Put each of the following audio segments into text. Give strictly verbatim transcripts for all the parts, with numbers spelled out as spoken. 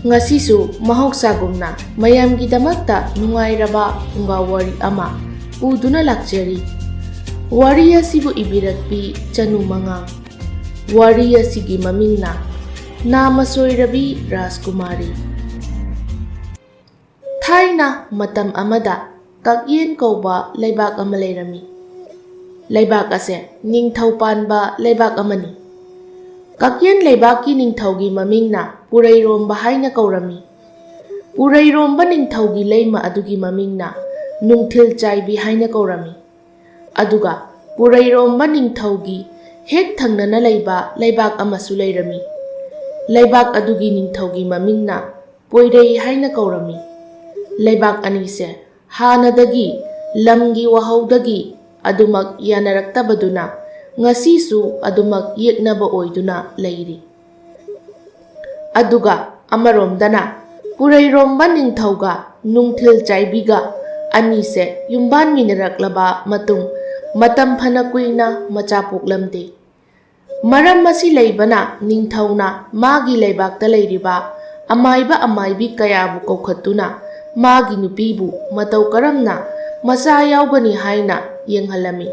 ꯉꯁꯤꯁꯨ ꯃꯍꯧꯁꯥꯒꯨꯝꯅ ꯃꯌꯥꯝꯒꯤꯗꯃꯛꯇ ꯅꯨꯡꯉꯥꯏꯔꯕ ꯐꯨꯡꯒꯥ ꯋꯥꯔꯤ ꯑꯃ ꯄꯨꯗꯨꯅ ꯂꯥꯛꯆꯔꯤ꯫ ꯋꯥꯔꯤ ꯑꯁꯤꯕꯨ ꯏꯕꯤꯔꯛꯄꯤ ꯆꯅꯨ ꯃꯉꯥꯡ꯫ ꯋꯥꯔꯤ ꯑꯁꯤꯒꯤ ꯃꯃꯤꯡꯅ ꯅꯥꯃꯁꯣꯏꯔꯕꯤ ꯔꯥꯖꯀꯨꯃꯥꯔꯤ꯫ ꯊꯥꯏꯅ ꯃꯇꯝ ꯑꯃꯗ ꯀꯛꯌꯦꯟ ꯀꯧꯕ ꯂꯩꯕꯥꯛ ꯑꯃ ꯂꯩꯔꯝꯃꯤ꯫ ꯂꯩꯕꯥꯛ ꯑꯁꯦ ꯅꯤꯡꯊꯧ ꯄꯥꯟꯕ ꯂꯩꯕꯥꯛ ꯑꯃꯅꯤ꯫ ꯀꯛꯌꯦꯟ ꯂꯩꯕꯥꯛꯀꯤ ꯅꯤꯡꯊꯧꯒꯤ ꯃꯃꯤꯡꯅ ꯄꯨꯔꯩꯔꯣꯝꯕ ꯍꯥꯏꯅ ꯀꯧꯔꯝꯃꯤ꯫ ꯄꯨꯔꯩꯔꯣꯝꯕ ꯅꯤꯡꯊꯧꯒꯤ ꯂꯩꯃ ꯑꯗꯨꯒꯤ ꯃꯃꯤꯡꯅ ꯅꯨꯡꯊꯤꯜ ꯆꯥꯏꯕꯤ ꯍꯥꯏꯅ ꯀꯧꯔꯝꯃꯤ꯫ ꯑꯗꯨꯒ ꯄꯨꯔꯩꯔꯣꯝꯕ ꯅꯤꯡꯊꯧꯒꯤ ꯍꯦꯛ ꯊꯪꯅꯅ ꯂꯩꯕ ꯂꯩꯕꯥꯛ ꯑꯃꯁꯨ ꯂꯩꯔꯝꯃꯤ꯫ ꯂꯩꯕꯥꯛ ꯑꯗꯨꯒꯤ ꯅꯤꯡꯊꯧꯒꯤ ꯃꯃꯤꯡꯅ ꯄꯣꯏꯔꯩ ꯍꯥꯏꯅ ꯀꯧꯔꯝꯃꯤ꯫ ꯂꯩꯕꯥꯛ ꯑꯅꯤꯁꯦ ꯍꯥꯟꯅꯗꯒꯤ ꯂꯝꯒꯤ ꯋꯥꯍꯧꯗꯒꯤ ꯑꯗꯨꯃꯛ ꯌꯥꯅꯔꯛꯇꯕꯗꯨꯅ ꯉꯁꯤꯁꯨ ꯑꯗꯨꯃꯛ ꯌꯦꯛꯅꯕ ꯑꯣꯏꯗꯨꯅ ꯂꯩꯔꯤ꯫ ꯑꯗꯨꯒ ꯑꯃꯔꯣꯝꯗꯅ ꯄꯨꯔꯩꯔꯣꯝꯕ ꯅꯤꯡꯊꯧꯒ ꯅꯨꯡꯊꯤꯜ ꯆꯥꯏꯕꯤꯒ ꯑꯅꯤꯁꯦ ꯌꯨꯝꯕꯥꯟꯃꯤꯟꯅꯔꯛꯂꯕ ꯃꯇꯨꯡ ꯃꯇꯝ ꯐꯅ ꯀꯨꯏꯅ ꯃꯆꯥ ꯄꯣꯛꯂꯝꯗꯦ꯫ ꯃꯔꯝ ꯑꯁꯤ ꯂꯩꯕꯅ ꯅꯤꯡꯊꯧꯅ ꯃꯥꯒꯤ ꯂꯩꯕꯥꯛꯇ ꯂꯩꯔꯤꯕ ꯑꯃꯥꯏꯕ ꯑꯃꯥꯏꯕꯤ ꯀꯌꯥꯕꯨ ꯀꯧꯈꯠꯇꯨꯅ ꯃꯥꯒꯤ ꯅꯨꯄꯤꯕꯨ ꯃꯇꯧ ꯀꯔꯝꯅ ꯃꯆꯥ ꯌꯥꯎꯒꯅꯤ ꯍꯥꯏꯅ ꯌꯦꯡꯍꯜꯂꯝꯃꯤ꯫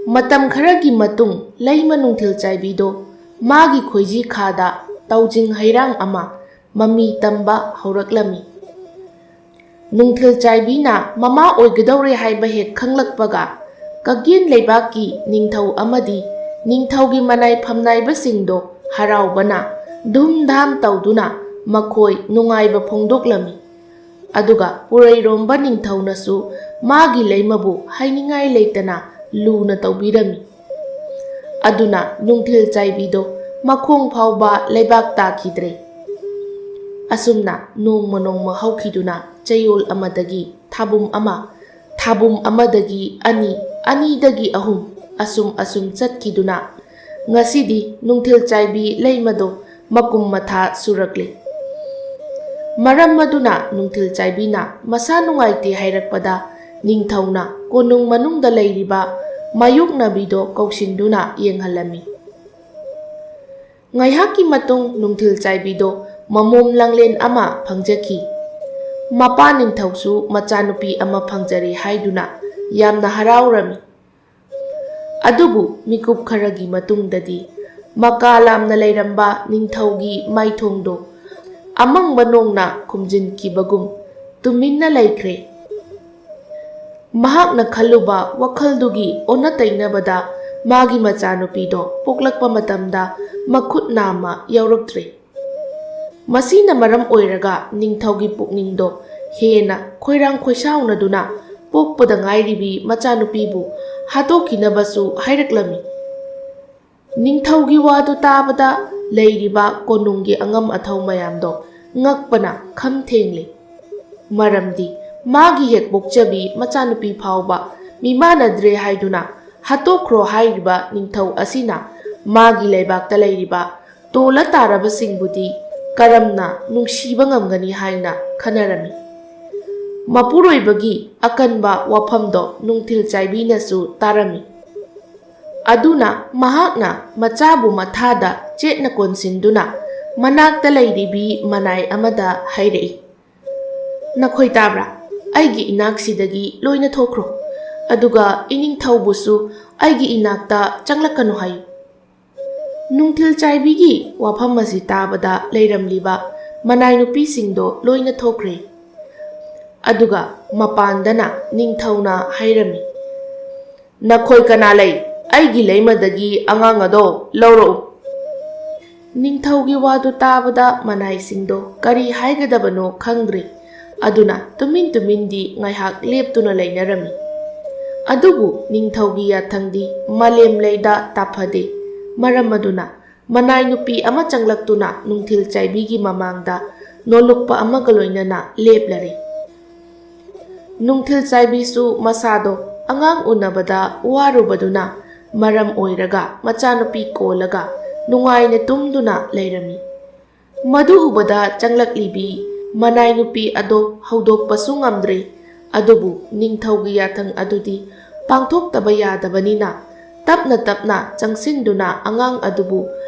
ꯃꯇꯝ ꯈꯔꯒꯤ ꯃꯇꯨꯡ ꯂꯩꯃ ꯅꯨꯡꯊꯤꯜ ꯆꯥꯏꯕꯤꯗꯣ ꯃꯥꯒꯤ ꯈꯣꯏꯖꯤ ꯈꯥꯗ ꯇꯧꯖꯤꯡ ꯍꯩꯔꯥꯡ ꯑꯃ ꯃꯃꯤ ꯇꯝꯕ ꯍꯧꯔꯛꯂꯝꯃꯤ꯫ ꯅꯨꯡꯊꯤꯜ ꯆꯥꯏꯕꯤꯅ ꯃꯃꯥ ꯑꯣꯏꯒꯗꯧꯔꯦ ꯍꯥꯏꯕ ꯍꯦꯛ ꯈꯪꯂꯛꯄꯒ ꯀꯛꯌꯦꯟ ꯂꯩꯕꯥꯛꯀꯤ ꯅꯤꯡꯊꯧ ꯑꯃꯗꯤ ꯅꯤꯡꯊꯧꯒꯤ ꯃꯅꯥꯏ ꯐꯝꯅꯥꯏꯕꯁꯤꯡꯗꯣ ꯍꯔꯥꯎꯕꯅ ꯙꯨꯝ ꯙꯥꯝ ꯇꯧꯗꯨꯅ ꯃꯈꯣꯏ ꯅꯨꯡꯉꯥꯏꯕ ꯐꯣꯡꯗꯣꯛꯂꯝꯃꯤ꯫ ꯑꯗꯨꯒ ꯄꯨꯔꯩꯔꯣꯝꯕ ꯅꯤꯡꯊꯧꯅꯁꯨ ꯃꯥꯒꯤ ꯂꯩꯃꯕꯨ ꯍꯥꯏꯅꯤꯡꯉꯥꯏ ꯂꯩꯇꯅ ꯂꯨꯅ ꯇꯧꯕꯤꯔꯝꯃꯤ꯫ ꯑꯗꯨꯅ ꯅꯨꯡꯊꯤꯜ ꯆꯥꯏꯕꯤꯗꯣ ꯃꯈꯣꯡ ꯐꯥꯎꯕ ꯂꯩꯕꯥꯛ ꯇꯥꯈꯤꯗ꯭ꯔꯦ꯫ ꯑꯁꯨꯝꯅ ꯅꯣꯡꯃ ꯅꯣꯡꯃ ꯍꯧꯈꯤꯗꯨꯅ ꯆꯌꯣꯜ ꯑꯃꯗꯒꯤ ꯊꯥꯕꯨꯝ ꯑꯃ, ꯊꯥꯕꯨꯝ ꯑꯃꯗꯒꯤ ꯑꯅꯤ, ꯑꯅꯤꯗꯒꯤ ꯑꯍꯨꯝ, ꯑꯁꯨꯝ ꯑꯁꯨꯝ ꯆꯠꯈꯤꯗꯨꯅ ꯉꯁꯤꯗꯤ ꯅꯨꯡꯊꯤꯜ ꯆꯥꯏꯕꯤ ꯂꯩꯃꯗꯣ ꯃꯀꯨꯝ ꯃꯊꯥ ꯁꯨꯔꯛꯂꯤ꯫ ꯃꯔꯝ ꯑꯗꯨꯅ ꯅꯨꯡꯊꯤꯜ ꯆꯥꯏꯕꯤꯅ ꯃꯁꯥ ꯅꯨꯡꯉꯥꯏꯇꯦ ꯍꯥꯏꯔꯛꯄꯗ ꯅꯤꯡꯊꯧꯅ ꯀꯣꯅꯨꯡ ꯃꯅꯨꯡꯗ ꯂꯩꯔꯤꯕ ꯃꯥꯌꯣꯛꯅꯕꯤꯗꯣ ꯀꯧꯁꯤꯟꯗꯨꯅ ꯌꯦꯡꯍꯜꯂꯝꯃꯤ꯫ ꯉꯥꯏꯍꯥꯛꯀꯤ ꯃꯇꯨꯡ ꯅꯨꯡꯊꯤꯜ ꯆꯥꯏꯕꯤꯗꯣ ꯃꯃꯣꯝ ꯂꯥꯡꯂꯦꯟ ꯑꯃ ꯐꯪꯖꯈꯤ꯫ ꯃꯄꯥ ꯅꯤꯡꯊꯧꯁꯨ ꯃꯆꯥꯅꯨꯄꯤ ꯑꯃ ꯐꯪꯖꯔꯦ ꯍꯥꯏꯗꯨꯅ ꯌꯥꯝꯅ ꯍꯔꯥꯎꯔꯝꯃꯤ꯫ ꯑꯗꯨꯕꯨ ꯃꯤꯀꯨꯞ ꯈꯔꯒꯤ ꯃꯇꯨꯡꯗꯗꯤ ꯃꯀꯥ ꯂꯥꯝꯅ ꯂꯩꯔꯝꯕ ꯅꯤꯡꯊꯧꯒꯤ ꯃꯥꯏꯊꯣꯡꯗꯣ ꯑꯃꯪꯕ ꯅꯣꯡꯅ ꯈꯨꯝꯖꯤꯟꯈꯤꯕꯒꯨꯝ ꯇꯨꯃꯤꯟꯅ ꯂꯩꯈ꯭ꯔꯦ꯫ ꯃꯍꯥꯛꯅ ꯈꯜꯂꯨꯕ ꯋꯥꯈꯜꯗꯨꯒꯤ ꯑꯣꯟꯅ ꯇꯩꯅꯕꯗ ꯃꯥꯒꯤ ꯃꯆꯥꯅꯨꯄꯤꯗꯣ ꯄꯣꯛꯂꯛꯄ ꯃꯇꯝꯗ ꯃꯈꯨꯠ ꯅꯥꯝꯃ ꯌꯥꯎꯔꯛꯇ꯭ꯔꯦ꯫ ꯃꯁꯤꯅ ꯃꯔꯝ ꯑꯣꯏꯔꯒ ꯅꯤꯡꯊꯧꯒꯤ ꯄꯨꯛꯅꯤꯡꯗꯣ ꯍꯦꯟꯅ ꯈꯣꯏꯔꯥꯡ ꯈꯣꯏꯁꯥꯎꯅꯗꯨꯅ ꯄꯣꯛꯄꯗ ꯉꯥꯏꯔꯤꯕꯤ ꯃꯆꯥꯅꯨꯄꯤꯕꯨ ꯍꯥꯠꯇꯣꯛꯈꯤꯅꯕꯁꯨ ꯍꯥꯏꯔꯛꯂꯝꯃꯤ꯫ ꯅꯤꯡꯊꯧꯒꯤ ꯋꯥꯗꯨ ꯇꯥꯕꯗ ꯂꯩꯔꯤꯕ ꯀꯣꯅꯨꯡꯒꯤ ꯑꯉꯝ ꯑꯊꯧ ꯃꯌꯥꯝꯗꯣ ꯉꯛꯄꯅ ꯈꯝ ꯊꯦꯡꯂꯦ꯫ ꯃꯔꯝꯗꯤ ꯃꯥꯒꯤ ꯍꯦꯛ ꯄꯣꯛꯆꯕꯤ ꯃꯆꯥꯅꯨꯄꯤ ꯐꯥꯎꯕ ꯃꯤꯃꯥꯟꯅꯗ꯭ꯔꯦ ꯍꯥꯏꯗꯨꯅ ꯍꯥꯠꯇꯣꯛꯈ꯭ꯔꯣ ꯍꯥꯏꯔꯤꯕ ꯅꯤꯡꯊꯧ ꯑꯁꯤꯅ ꯃꯥꯒꯤ ꯂꯩꯕꯥꯛꯇ ꯂꯩꯔꯤꯕ ꯇꯣꯜꯂ ꯇꯥꯔꯕꯁꯤꯡꯕꯨꯗꯤ ꯀꯔꯝꯅ ꯅꯨꯡꯁꯤꯕ ꯉꯝꯒꯅꯤ ꯍꯥꯏꯅ ꯈꯟꯅꯔꯝꯃꯤ꯫ ꯃꯄꯨꯔꯣꯏꯕꯒꯤ ꯑꯀꯟꯕ ꯋꯥꯐꯝꯗꯣ ꯅꯨꯡꯊꯤꯜ ꯆꯥꯏꯕꯤꯅꯁꯨ ꯇꯥꯔꯝꯃꯤ꯫ ꯑꯗꯨꯅ ꯃꯍꯥꯛꯅ ꯃꯆꯥꯕꯨ ꯃꯊꯥꯗ ꯆꯦꯠꯅ ꯀꯣꯟꯁꯤꯟꯗꯨꯅ ꯃꯅꯥꯛꯇ ꯂꯩꯔꯤꯕꯤ ꯃꯅꯥꯏ ꯑꯃꯗ ꯍꯥꯏꯔꯛꯏ, "ꯅꯈꯣꯏ ꯇꯥꯕ꯭ꯔꯥ? ꯑꯩꯒꯤ ꯏꯅꯥꯛꯁꯤꯗꯒꯤ ꯂꯣꯏꯅ ꯊꯣꯛꯈ꯭ꯔꯣ, ꯑꯗꯨꯒ ꯏꯅꯤꯡꯊꯧꯕꯨꯁꯨ ꯑꯩꯒꯤ ꯏꯅꯥꯛꯇ ꯆꯪꯂꯛꯀꯅꯨ ꯍꯥꯏꯌꯨ꯫" ꯅꯨꯡꯊꯤꯜ ꯆꯥꯏꯕꯤꯒꯤ ꯋꯥꯐꯝ ꯑꯁꯤ ꯇꯥꯕꯗ ꯂꯩꯔꯝꯂꯤꯕ ꯃꯅꯥꯏ ꯅꯨꯄꯤꯁꯤꯡꯗꯣ ꯂꯣꯏꯅ ꯊꯣꯛꯈ꯭ꯔꯦ꯫ ꯑꯗꯨꯒ ꯃꯄꯥꯟꯗꯅ ꯅꯤꯡꯊꯧꯅ ꯍꯥꯏꯔꯝꯃꯤ, "ꯅꯈꯣꯏ ꯀꯅꯥ ꯂꯩ? ꯑꯩꯒꯤ ꯂꯩꯃꯗꯒꯤ ꯑꯉꯥꯡ ꯑꯗꯣ ꯂꯧꯔꯛꯎ꯫" ꯅꯤꯡꯊꯧꯒꯤ ꯋꯥꯗꯨ ꯇꯥꯕꯗ ꯃꯅꯥꯏꯁꯤꯡꯗꯣ ꯀꯔꯤ ꯍꯥꯏꯒꯗꯕꯅꯣ ꯈꯪꯗ꯭ꯔꯦ꯫ ꯑꯗꯨꯅ ꯇꯨꯃꯤꯟ ꯇꯨꯃꯤꯟꯗꯤ ꯉꯥꯏꯍꯥꯛ ꯂꯦꯞꯇꯨꯅ ꯂꯩꯅꯔꯝꯃꯤ꯫ ꯑꯗꯨꯕꯨ ꯅꯤꯡꯊꯧꯒꯤ ꯌꯥꯊꯪꯗꯤ ꯃꯥꯂꯦꯝ ꯂꯩꯗ ꯇꯥꯐꯗꯦ꯫ ꯃꯔꯝ ꯑꯗꯨꯅ ꯃꯅꯥꯏ ꯅꯨꯄꯤ ꯑꯃ ꯆꯪꯂꯛꯇꯨꯅ ꯅꯨꯡꯊꯤꯜ ꯆꯥꯏꯕꯤꯒꯤ ꯃꯃꯥꯡꯗ ꯅꯣꯂꯨꯛꯄ ꯑꯃꯒ ꯂꯣꯏꯅꯅ ꯂꯦꯞꯂꯔꯦ꯫ ꯅꯨꯡꯊꯤꯜ ꯆꯥꯏꯕꯤꯁꯨ ꯃꯁꯥꯗꯣ ꯑꯉꯥꯡ ꯎꯅꯕꯗ ꯋꯥꯔꯨꯕꯗꯨꯅ ꯃꯔꯝ ꯑꯣꯏꯔꯒ ꯃꯆꯥꯅꯨꯄꯤ ꯀꯣꯜꯂꯒ ꯅꯨꯡꯉꯥꯏꯅ ꯇꯨꯝꯗꯨꯅ ꯂꯩꯔꯝꯃꯤ꯫ ꯃꯗꯨ ꯎꯕꯗ ꯆꯪꯂꯛꯂꯤꯕꯤ ꯃꯅꯥꯏ ꯅꯨꯄꯤ ꯑꯗꯣ ꯍꯧꯗꯣꯛꯄꯁꯨ ꯉꯝꯗ꯭ꯔꯦ꯫ ꯑꯗꯨꯕꯨ ꯅꯤꯡꯊꯧꯒꯤ ꯌꯥꯊꯪ ꯑꯗꯨꯗꯤ ꯄꯥꯡꯊꯣꯛꯇꯕ ꯌꯥꯗꯕꯅꯤꯅ ꯇꯞꯅ ꯇꯞꯅ ꯆꯪꯁꯤꯟꯗꯨꯅ ꯑꯉꯥꯡ ꯑꯗꯨꯕꯨ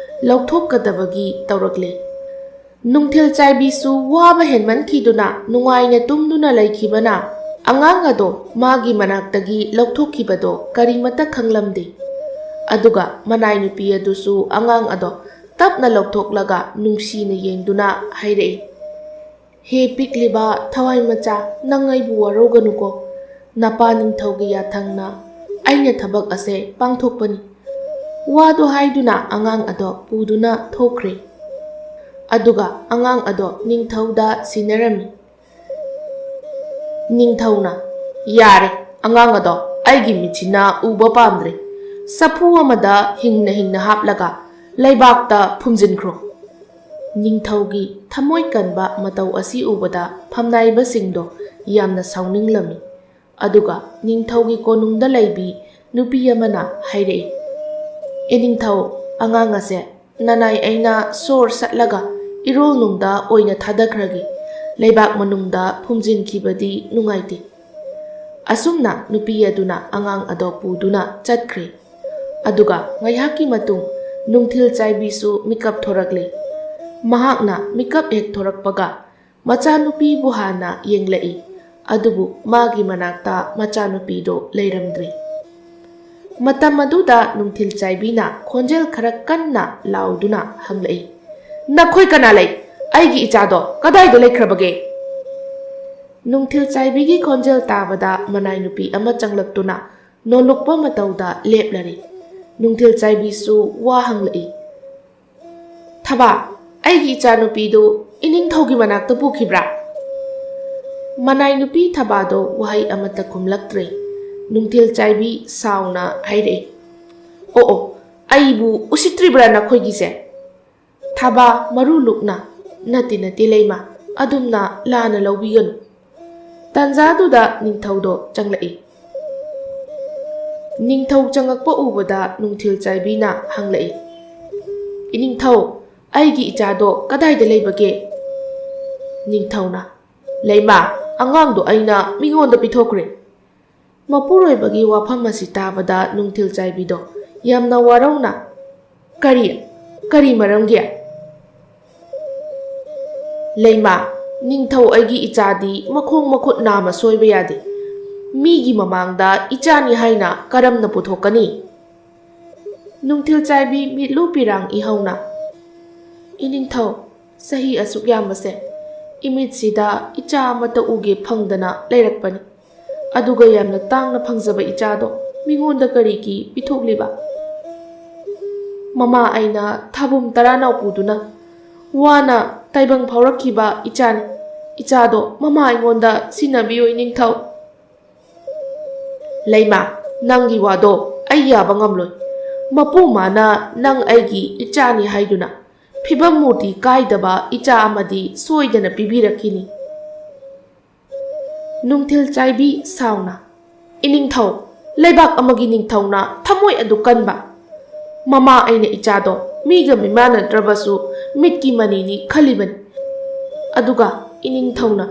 ꯂꯧꯊꯣꯛꯀꯗꯕꯒꯤ ꯇꯧꯔꯛꯂꯦ꯫ ꯅꯨꯡꯊꯤꯜ ꯆꯥꯏꯕꯤꯁꯨ ꯋꯥꯕ ꯍꯦꯟꯃꯟꯈꯤꯗꯨꯅ ꯅꯨꯡꯉꯥꯏꯅ ꯇꯨꯝꯗꯨꯅ ꯂꯩꯈꯤꯕꯅ ꯑꯉꯥꯡ ꯑꯗꯣ ꯃꯥꯒꯤ ꯃꯅꯥꯛꯇꯒꯤ ꯂꯧꯊꯣꯛꯈꯤꯕꯗꯣ ꯀꯔꯤꯃꯠꯇ ꯈꯪꯂꯝꯗꯦ꯫ ꯑꯗꯨꯒ ꯃꯅꯥꯏ ꯅꯨꯄꯤ ꯑꯗꯨꯁꯨ ꯑꯉꯥꯡ ꯑꯗꯣ ꯇꯞꯅ ꯂꯧꯊꯣꯛꯂꯒ ꯅꯨꯡꯁꯤꯅ ꯌꯦꯡꯗꯨꯅ ꯍꯥꯏꯔꯛꯏ, "ꯍꯦ ꯄꯤꯛꯂꯤꯕ ꯊꯋꯥꯏ ꯃꯆꯥ, ꯅꯪ ꯑꯩꯕꯨ ꯋꯥꯔꯧꯒꯅꯨꯀꯣ꯫ ꯅꯄꯥ ꯅꯤꯡꯊꯧꯒꯤ ꯌꯥꯊꯪꯅ ꯑꯩꯅ ꯊꯕꯛ ꯑꯁꯦ ꯄꯥꯡꯊꯣꯛꯄꯅꯤ꯫" ꯋꯥꯗꯨ ꯍꯥꯏꯗꯨꯅ ꯑꯉꯥꯡ ꯑꯗꯣ ꯄꯨꯗꯨꯅ ꯊꯣꯛꯈ꯭ꯔꯦ꯫ ꯑꯗꯨꯒ ꯑꯉꯥꯡ ꯑꯗꯣ ꯅꯤꯡꯊꯧꯗ ꯁꯤꯟꯅꯔꯝꯃꯤ꯫ ꯅꯤꯡꯊꯧꯅ, "ꯌꯥꯔꯦ, ꯑꯉꯥꯡ ꯑꯗꯣ ꯑꯩꯒꯤ ꯃꯤꯠꯁꯤꯅ ꯎꯕ ꯄꯥꯝꯗ꯭ꯔꯦ꯫ ꯆꯐꯨ ꯑꯃꯗ ꯍꯤꯡꯅ ꯍꯤꯡꯅ ꯍꯥꯞꯂꯒ ꯂꯩꯕꯥꯛꯇ ꯐꯨꯝꯖꯤꯟꯈ꯭ꯔꯣ꯫" ꯅꯤꯡꯊꯧꯒꯤ ꯊꯃꯣꯏ ꯀꯟꯕ ꯃꯇꯧ ꯑꯁꯤ ꯎꯕꯗ ꯐꯝꯅꯥꯏꯕꯁꯤꯡꯗꯣ ꯌꯥꯝꯅ ꯁꯥꯎꯅꯤꯡꯂꯝꯃꯤ꯫ ꯑꯗꯨꯒ ꯅꯤꯡꯊꯧꯒꯤ ꯀꯣꯅꯨꯡꯗ ꯂꯩꯕꯤ ꯅꯨꯄꯤ ꯑꯃꯅ ꯍꯥꯏꯔꯛꯏ, "ꯑꯦ ꯅꯤꯡꯊꯧ, ꯑꯉꯥꯡ ꯑꯁꯦ ꯅꯅꯥꯏ ꯑꯩꯅ ꯁꯣꯔ ꯁꯠꯂꯒ ꯏꯔꯣꯜꯅꯨꯡꯗ ꯑꯣꯏꯅ ꯊꯥꯗꯈ꯭ꯔꯒꯦ꯫ ꯂꯩꯕꯥꯛ ꯃꯅꯨꯡꯗ ꯐꯨꯝꯖꯤꯟꯈꯤꯕꯗꯤ ꯅꯨꯡꯉꯥꯏꯇꯦ꯫" ꯑꯁꯨꯝꯅ ꯅꯨꯄꯤ ꯑꯗꯨꯅ ꯑꯉꯥꯡ ꯑꯗꯣ ꯄꯨꯗꯨꯅ ꯆꯠꯈ꯭ꯔꯦ꯫ ꯑꯗꯨꯒ ꯉꯥꯏꯍꯥꯛꯀꯤ ꯃꯇꯨꯡ ꯅꯨꯡꯊꯤꯜ ꯆꯥꯏꯕꯤꯁꯨ ꯃꯤꯀꯞ ꯊꯣꯔꯛꯂꯦ꯫ ꯃꯍꯥꯛꯅ ꯃꯤꯀꯞ ꯍꯦꯛ ꯊꯣꯔꯛꯄꯒ ꯃꯆꯥꯅꯨꯄꯤꯕꯨ ꯍꯥꯟꯅ ꯌꯦꯡꯂꯛꯏ, ꯑꯗꯨꯕꯨ ꯃꯥꯒꯤ ꯃꯅꯥꯛꯇ ꯃꯆꯥꯅꯨꯄꯤꯗꯣ ꯂꯩꯔꯝꯗ꯭ꯔꯦ꯫ ꯃꯇꯝ ꯑꯗꯨꯗ ꯅꯨꯡꯊꯤꯜ ꯆꯥꯏꯕꯤꯅ ꯈꯣꯟꯖꯦꯜ ꯈꯔ ꯀꯟꯅ ꯂꯥꯎꯗꯨꯅ ꯍꯪꯂꯛꯏ, "ꯅꯈꯣꯏ ꯀꯅꯥ ꯂꯩ? ꯑꯩꯒꯤ ꯏꯆꯥꯗꯣ ꯀꯗꯥꯏꯗ ꯂꯩꯈ꯭ꯔꯕꯒꯦ?" ꯅꯨꯡꯊꯤꯜ ꯆꯥꯏꯕꯤꯒꯤ ꯈꯣꯟꯖꯦꯜ ꯇꯥꯕꯗ ꯃꯅꯥꯏ ꯅꯨꯄꯤ ꯑꯃ ꯆꯪꯂꯛꯇꯨꯅ ꯅꯣꯜꯂꯨꯛꯄ ꯃꯇꯧꯗ ꯂꯦꯞꯂꯔꯦ꯫ ꯅꯨꯡꯊꯤꯜ ꯆꯥꯏꯕꯤꯁꯨ ꯋꯥ ꯍꯪꯂꯛꯏ, "ꯊꯕꯥ, ꯑꯩꯒꯤ ꯏꯆꯥꯅꯨꯄꯤꯗꯨ ꯏꯅꯤꯡꯊꯧꯒꯤ ꯃꯅꯥꯛꯇ ꯄꯨꯈꯤꯕ꯭ꯔꯥ?" ꯃꯅꯥꯏ ꯅꯨꯄꯤ ꯊꯕꯥꯗꯣ ꯋꯥꯍꯩ ꯑꯃꯠꯇ ꯈꯨꯝꯂꯛꯇ꯭ꯔꯦ꯫ ꯅꯨꯡꯊꯤꯜ ꯆꯥꯏꯕꯤ ꯁꯥꯎꯅ ꯍꯥꯏꯔꯛꯏ, "ꯑꯣ ꯑꯣ, ꯑꯩꯕꯨ ꯎꯁꯤꯠꯇ꯭ꯔꯤꯕ꯭ꯔꯥ ꯅꯈꯣꯏꯒꯤꯁꯦ?" ꯊꯕꯥ ꯃꯔꯨ ꯂꯨꯛꯅ, "ꯅꯠꯇꯦ ꯅꯠꯇꯦ ꯂꯩꯃ, ꯑꯗꯨꯝꯅ ꯂꯥꯟꯅ ꯂꯧꯕꯤꯒꯅꯨ꯫" ꯇꯥꯟꯖꯥꯗꯨꯗ ꯅꯤꯡꯊꯧꯗꯣ ꯆꯪꯂꯛꯏ꯫ ꯅꯤꯡꯊꯧ ꯆꯪꯉꯛꯄ ꯎꯕꯗ ꯅꯨꯡꯊꯤꯜ ꯆꯥꯏꯕꯤꯅ ꯍꯪꯂꯛꯏ, "ꯏꯅꯤꯡꯊꯧ, ꯑꯩꯒꯤ ꯏꯆꯥꯗꯣ ꯀꯗꯥꯏꯗ ꯂꯩꯕꯒꯦ?" ꯅꯤꯡꯊꯧꯅ, "ꯂꯩꯃ, ꯑꯉꯥꯡꯗꯣ ꯑꯩꯅ ꯃꯤꯉꯣꯟꯗ ꯄꯤꯊꯣꯛꯈ꯭ꯔꯦ꯫" ꯃꯄꯨꯔꯣꯏꯕꯒꯤ ꯋꯥꯐꯝ ꯑꯁꯤ ꯇꯥꯕꯗ ꯅꯨꯡꯊꯤꯜ ꯆꯥꯏꯕꯤꯗꯣ ꯌꯥꯝꯅ ꯋꯥꯔꯧꯅ, "ꯀꯔꯤ? ꯀꯔꯤ ꯃꯔꯝꯒꯤ?" "ꯂꯩꯃ, ꯅꯤꯡꯊꯧ ꯑꯩꯒꯤ ꯏꯆꯥꯗꯤ ꯃꯈꯣꯡ ꯃꯈꯨꯠ ꯅꯥꯝꯃ ꯁꯣꯏꯕ ꯌꯥꯗꯦ꯫ ꯃꯤꯒꯤ ꯃꯃꯥꯡꯗ ꯏꯆꯥꯅꯤ ꯍꯥꯏꯅ ꯀꯔꯝꯅ ꯄꯨꯊꯣꯛꯀꯅꯤ?" ꯅꯨꯡꯊꯤꯜ ꯆꯥꯏꯕꯤ ꯃꯤꯠꯂꯨ ꯄꯤꯔꯥꯡ ꯏꯍꯧꯅ, "ꯏꯅꯤꯡꯊꯧ, ꯆꯍꯤ ꯑꯁꯨꯛ ꯌꯥꯝꯕꯁꯦ ꯏꯃꯤꯠꯁꯤꯗ ꯏꯆꯥ ꯑꯃꯠꯇ ꯎꯒꯦ ꯐꯪꯗꯅ ꯂꯩꯔꯛꯄꯅꯤ꯫ ꯑꯗꯨꯒ ꯌꯥꯝꯅ ꯇꯥꯡꯅ ꯐꯪꯖꯕ ꯏꯆꯥꯗꯣ ꯃꯤꯉꯣꯟꯗ ꯀꯔꯤꯒꯤ ꯄꯤꯊꯣꯛꯂꯤꯕ? ꯃꯃꯥ ꯑꯩꯅ ꯊꯥꯕꯨꯝ ꯇꯔꯥ ꯅꯥꯎꯄꯨꯗꯨꯅ ꯋꯥꯅ ꯇꯥꯏꯕꯪ ꯐꯥꯎꯔꯛꯈꯤꯕ ꯏꯆꯥꯅꯤ꯫ ꯏꯆꯥꯗꯣ ꯃꯃꯥ ꯑꯩꯉꯣꯟꯗ ꯁꯤꯟꯅꯕꯤꯌꯨ ꯏꯅꯤꯡꯊꯧ꯫" "ꯂꯩꯃ, ꯅꯪꯒꯤ ꯋꯥꯗꯣ ꯑꯩ ꯌꯥꯕ ꯉꯝꯂꯣꯏ꯫ ꯃꯄꯨ ꯃꯥꯅ ꯅꯪ ꯑꯩꯒꯤ ꯏꯆꯥꯅꯤ ꯍꯥꯏꯗꯨꯅ ꯐꯤꯕꯝ ꯃꯨꯔꯇꯤ ꯀꯥꯏꯗꯕ ꯏꯆꯥ ꯑꯃꯗꯤ ꯁꯣꯏꯗꯅ ꯄꯤꯕꯤꯔꯛꯈꯤꯅꯤ꯫" ꯅꯨꯡꯊꯤꯜ ꯆꯥꯏꯕꯤ ꯁꯥꯎꯅ, "ꯏꯅꯤꯡꯊꯧ, ꯂꯩꯕꯥꯛ ꯑꯃꯒꯤ ꯅꯤꯡꯊꯧꯅ ꯊꯃꯣꯏ ꯑꯗꯨ ꯀꯟꯕ꯫ ꯃꯃꯥ ꯑꯩꯅ ꯏꯆꯥꯗꯣ ꯃꯤꯒ ꯃꯤꯃꯥꯟꯅꯗ꯭ꯔꯕꯁꯨ ꯃꯤꯠꯀꯤ ꯃꯅꯤꯅꯤ ꯈꯜꯂꯤꯕꯅꯤ꯫ ꯑꯗꯨꯒ ꯏꯅꯤꯡꯊꯧꯅ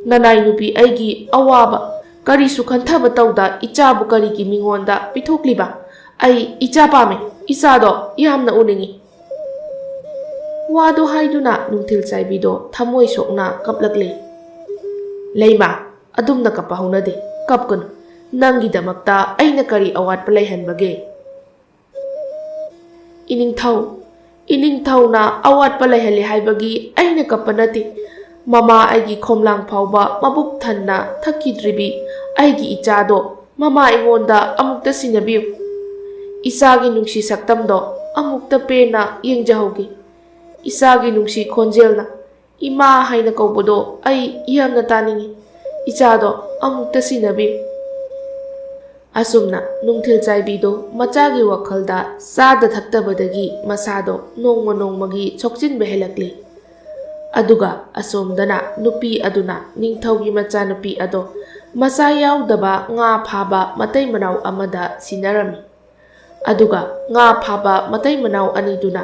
ꯅꯅꯥꯏ ꯅꯨꯄꯤ ꯑꯩꯒꯤ ꯑꯋꯥꯕ ꯀꯔꯤꯁꯨ ꯈꯟꯊꯕ ꯇꯧꯗ ꯏꯆꯥꯕꯨ ꯀꯔꯤꯒꯤ ꯃꯤꯉꯣꯟꯗ ꯄꯤꯊꯣꯛꯂꯤꯕ? ꯑꯩ ꯏꯆꯥ ꯄꯥꯝꯃꯤ, ꯏꯆꯥꯗꯣ ꯌꯥꯝꯅ ꯎꯅꯤꯡꯏ꯫" ꯋꯥꯗꯣ ꯍꯥꯏꯗꯨꯅ ꯅꯨꯡꯊꯤꯜ ꯆꯥꯏꯕꯤꯗꯣ ꯊꯃꯣꯏ ꯁꯣꯛꯅ ꯀꯞꯂꯛꯂꯦ꯫ "ꯂꯩꯃ, ꯑꯗꯨꯝꯅ ꯀꯞꯄ ꯍꯧꯅꯗꯦ, ꯀꯞꯀꯅꯨ꯫ ꯅꯪꯒꯤꯗꯃꯛꯇ ꯑꯩꯅ ꯀꯔꯤ ꯑꯋꯥꯠꯄ ꯂꯩꯍꯟꯕꯒꯦ?" "ꯏꯅꯤꯡꯊꯧ, ꯏꯅꯤꯡꯊꯧꯅ ꯑꯋꯥꯠꯄ ꯂꯩꯍꯜꯂꯦ ꯍꯥꯏꯕꯒꯤ ꯑꯩꯅ ꯀꯞꯄ ꯅꯠꯇꯦ꯫ ꯃꯃꯥ ꯑꯩꯒꯤ ꯈꯣꯝꯂꯥꯡ ꯐꯥꯎꯕ ꯃꯕꯨꯛ ꯊꯟꯅ ꯊꯛꯈꯤꯗ꯭ꯔꯤꯕꯤ ꯑꯩꯒꯤ ꯏꯆꯥꯗꯣ ꯃꯃꯥ ꯑꯩꯉꯣꯟꯗ ꯑꯃꯨꯛꯇ ꯁꯤꯟꯅꯕꯤꯌꯨ꯫ ꯏꯆꯥꯒꯤ ꯅꯨꯡꯁꯤ ꯁꯛꯇꯝꯗꯣ ꯑꯃꯨꯛꯇ ꯄꯦꯟꯅ ꯌꯦꯡꯖꯍꯧꯒꯦ꯫ ꯏꯆꯥꯒꯤ ꯅꯨꯡꯁꯤ ꯈꯣꯟꯖꯦꯜꯅ ꯏꯃꯥ ꯍꯥꯏꯅ ꯀꯧꯕꯗꯣ ꯑꯩ ꯌꯥꯝꯅ ꯇꯥꯅꯤꯡꯏ꯫ ꯏꯆꯥꯗꯣ ꯑꯃꯨꯛꯇ ꯁꯤꯟꯅꯕꯤꯌꯨ꯫" ꯑꯁꯨꯝꯅ ꯅꯨꯡꯊꯤꯜ ꯆꯥꯏꯕꯤꯗꯣ ꯃꯆꯥꯒꯤ ꯋꯥꯈꯜꯗ ꯆꯥꯗ ꯊꯛꯇꯕꯗꯒꯤ ꯃꯁꯥꯗꯣ ꯅꯣꯡꯃ ꯅꯣꯡꯃꯒꯤ ꯁꯣꯛꯆꯤꯟꯕ ꯍꯦꯜꯂꯛꯂꯤ꯫ ꯑꯗꯨꯒ ꯑꯁꯣꯝꯗꯅ ꯅꯨꯄꯤ ꯑꯗꯨꯅ ꯅꯤꯡꯊꯧꯒꯤ ꯃꯆꯥꯅꯨꯄꯤ ꯑꯗꯣ ꯃꯆꯥ ꯌꯥꯎꯗꯕ ꯉꯥ ꯐꯥꯕ ꯃꯇꯩ ꯃꯅꯥꯎ ꯑꯃꯗ ꯁꯤꯟꯅꯔꯝꯃꯤ꯫ ꯑꯗꯨꯒ ꯉꯥ ꯐꯥꯕ ꯃꯇꯩ ꯃꯅꯥꯎ ꯑꯅꯤꯗꯨꯅ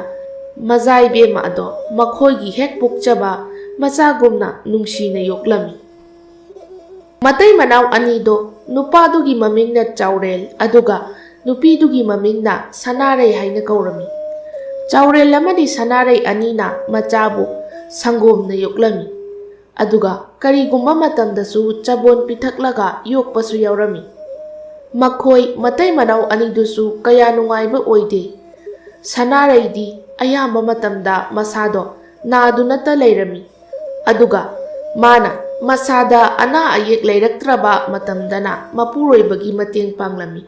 ꯃꯖꯥ ꯏꯕꯦꯝꯃ ꯑꯗꯣ ꯃꯈꯣꯏꯒꯤ ꯍꯦꯛ ꯄꯣꯛꯆꯕ ꯃꯆꯥꯒꯨꯝꯅ ꯅꯨꯡꯁꯤꯅ ꯌꯣꯛꯂꯝꯃꯤ꯫ ꯃꯇꯩ ꯃꯅꯥꯎ ꯑꯅꯤꯗꯣ ꯅꯨꯄꯥꯗꯨꯒꯤ ꯃꯃꯤꯡꯅ ꯆꯥꯎꯔꯦꯜ, ꯑꯗꯨꯒ ꯅꯨꯄꯤꯗꯨꯒꯤ ꯃꯃꯤꯡꯅ ꯁꯅꯥꯔꯩ ꯍꯥꯏꯅ ꯀꯧꯔꯝꯃꯤ꯫ ꯆꯥꯎꯔꯦꯜ ꯑꯃꯗꯤ ꯁꯅꯥꯔꯩ ꯑꯅꯤꯅ ꯃꯆꯥꯕꯨ ꯁꯪꯒꯣꯝꯅ ꯌꯣꯛꯂꯝꯃꯤ꯫ ꯑꯗꯨꯒ ꯀꯔꯤꯒꯨꯝꯕ ꯃꯇꯝꯗꯁꯨ ꯆꯕꯣꯟ ꯄꯤꯊꯛꯂꯒ ꯌꯣꯛꯄꯁꯨ ꯌꯥꯎꯔꯝꯃꯤ꯫ ꯃꯈꯣꯏ ꯃꯇꯩ ꯃꯅꯥꯎ ꯑꯅꯤꯗꯨꯁꯨ ꯀꯌꯥ ꯅꯨꯡꯉꯥꯏꯕ ꯑꯣꯏꯗꯦ꯫ ꯁꯅꯥꯔꯩꯗꯤ ꯑꯌꯥꯝꯕ ꯃꯇꯝꯗ ꯃꯁꯥꯗꯣ ꯅꯥꯗꯨꯅꯇ ꯂꯩꯔꯝꯃꯤ꯫ ꯑꯗꯨꯒ ꯃꯥꯅ ꯃꯁꯥꯗ ꯑꯅꯥ ꯑꯌꯦꯛ ꯂꯩꯔꯛꯇ꯭ꯔꯕ ꯃꯇꯝꯗꯅ ꯃꯄꯨꯔꯣꯏꯕꯒꯤ ꯃꯇꯦꯡ ꯄꯥꯡꯂꯝꯃꯤ꯫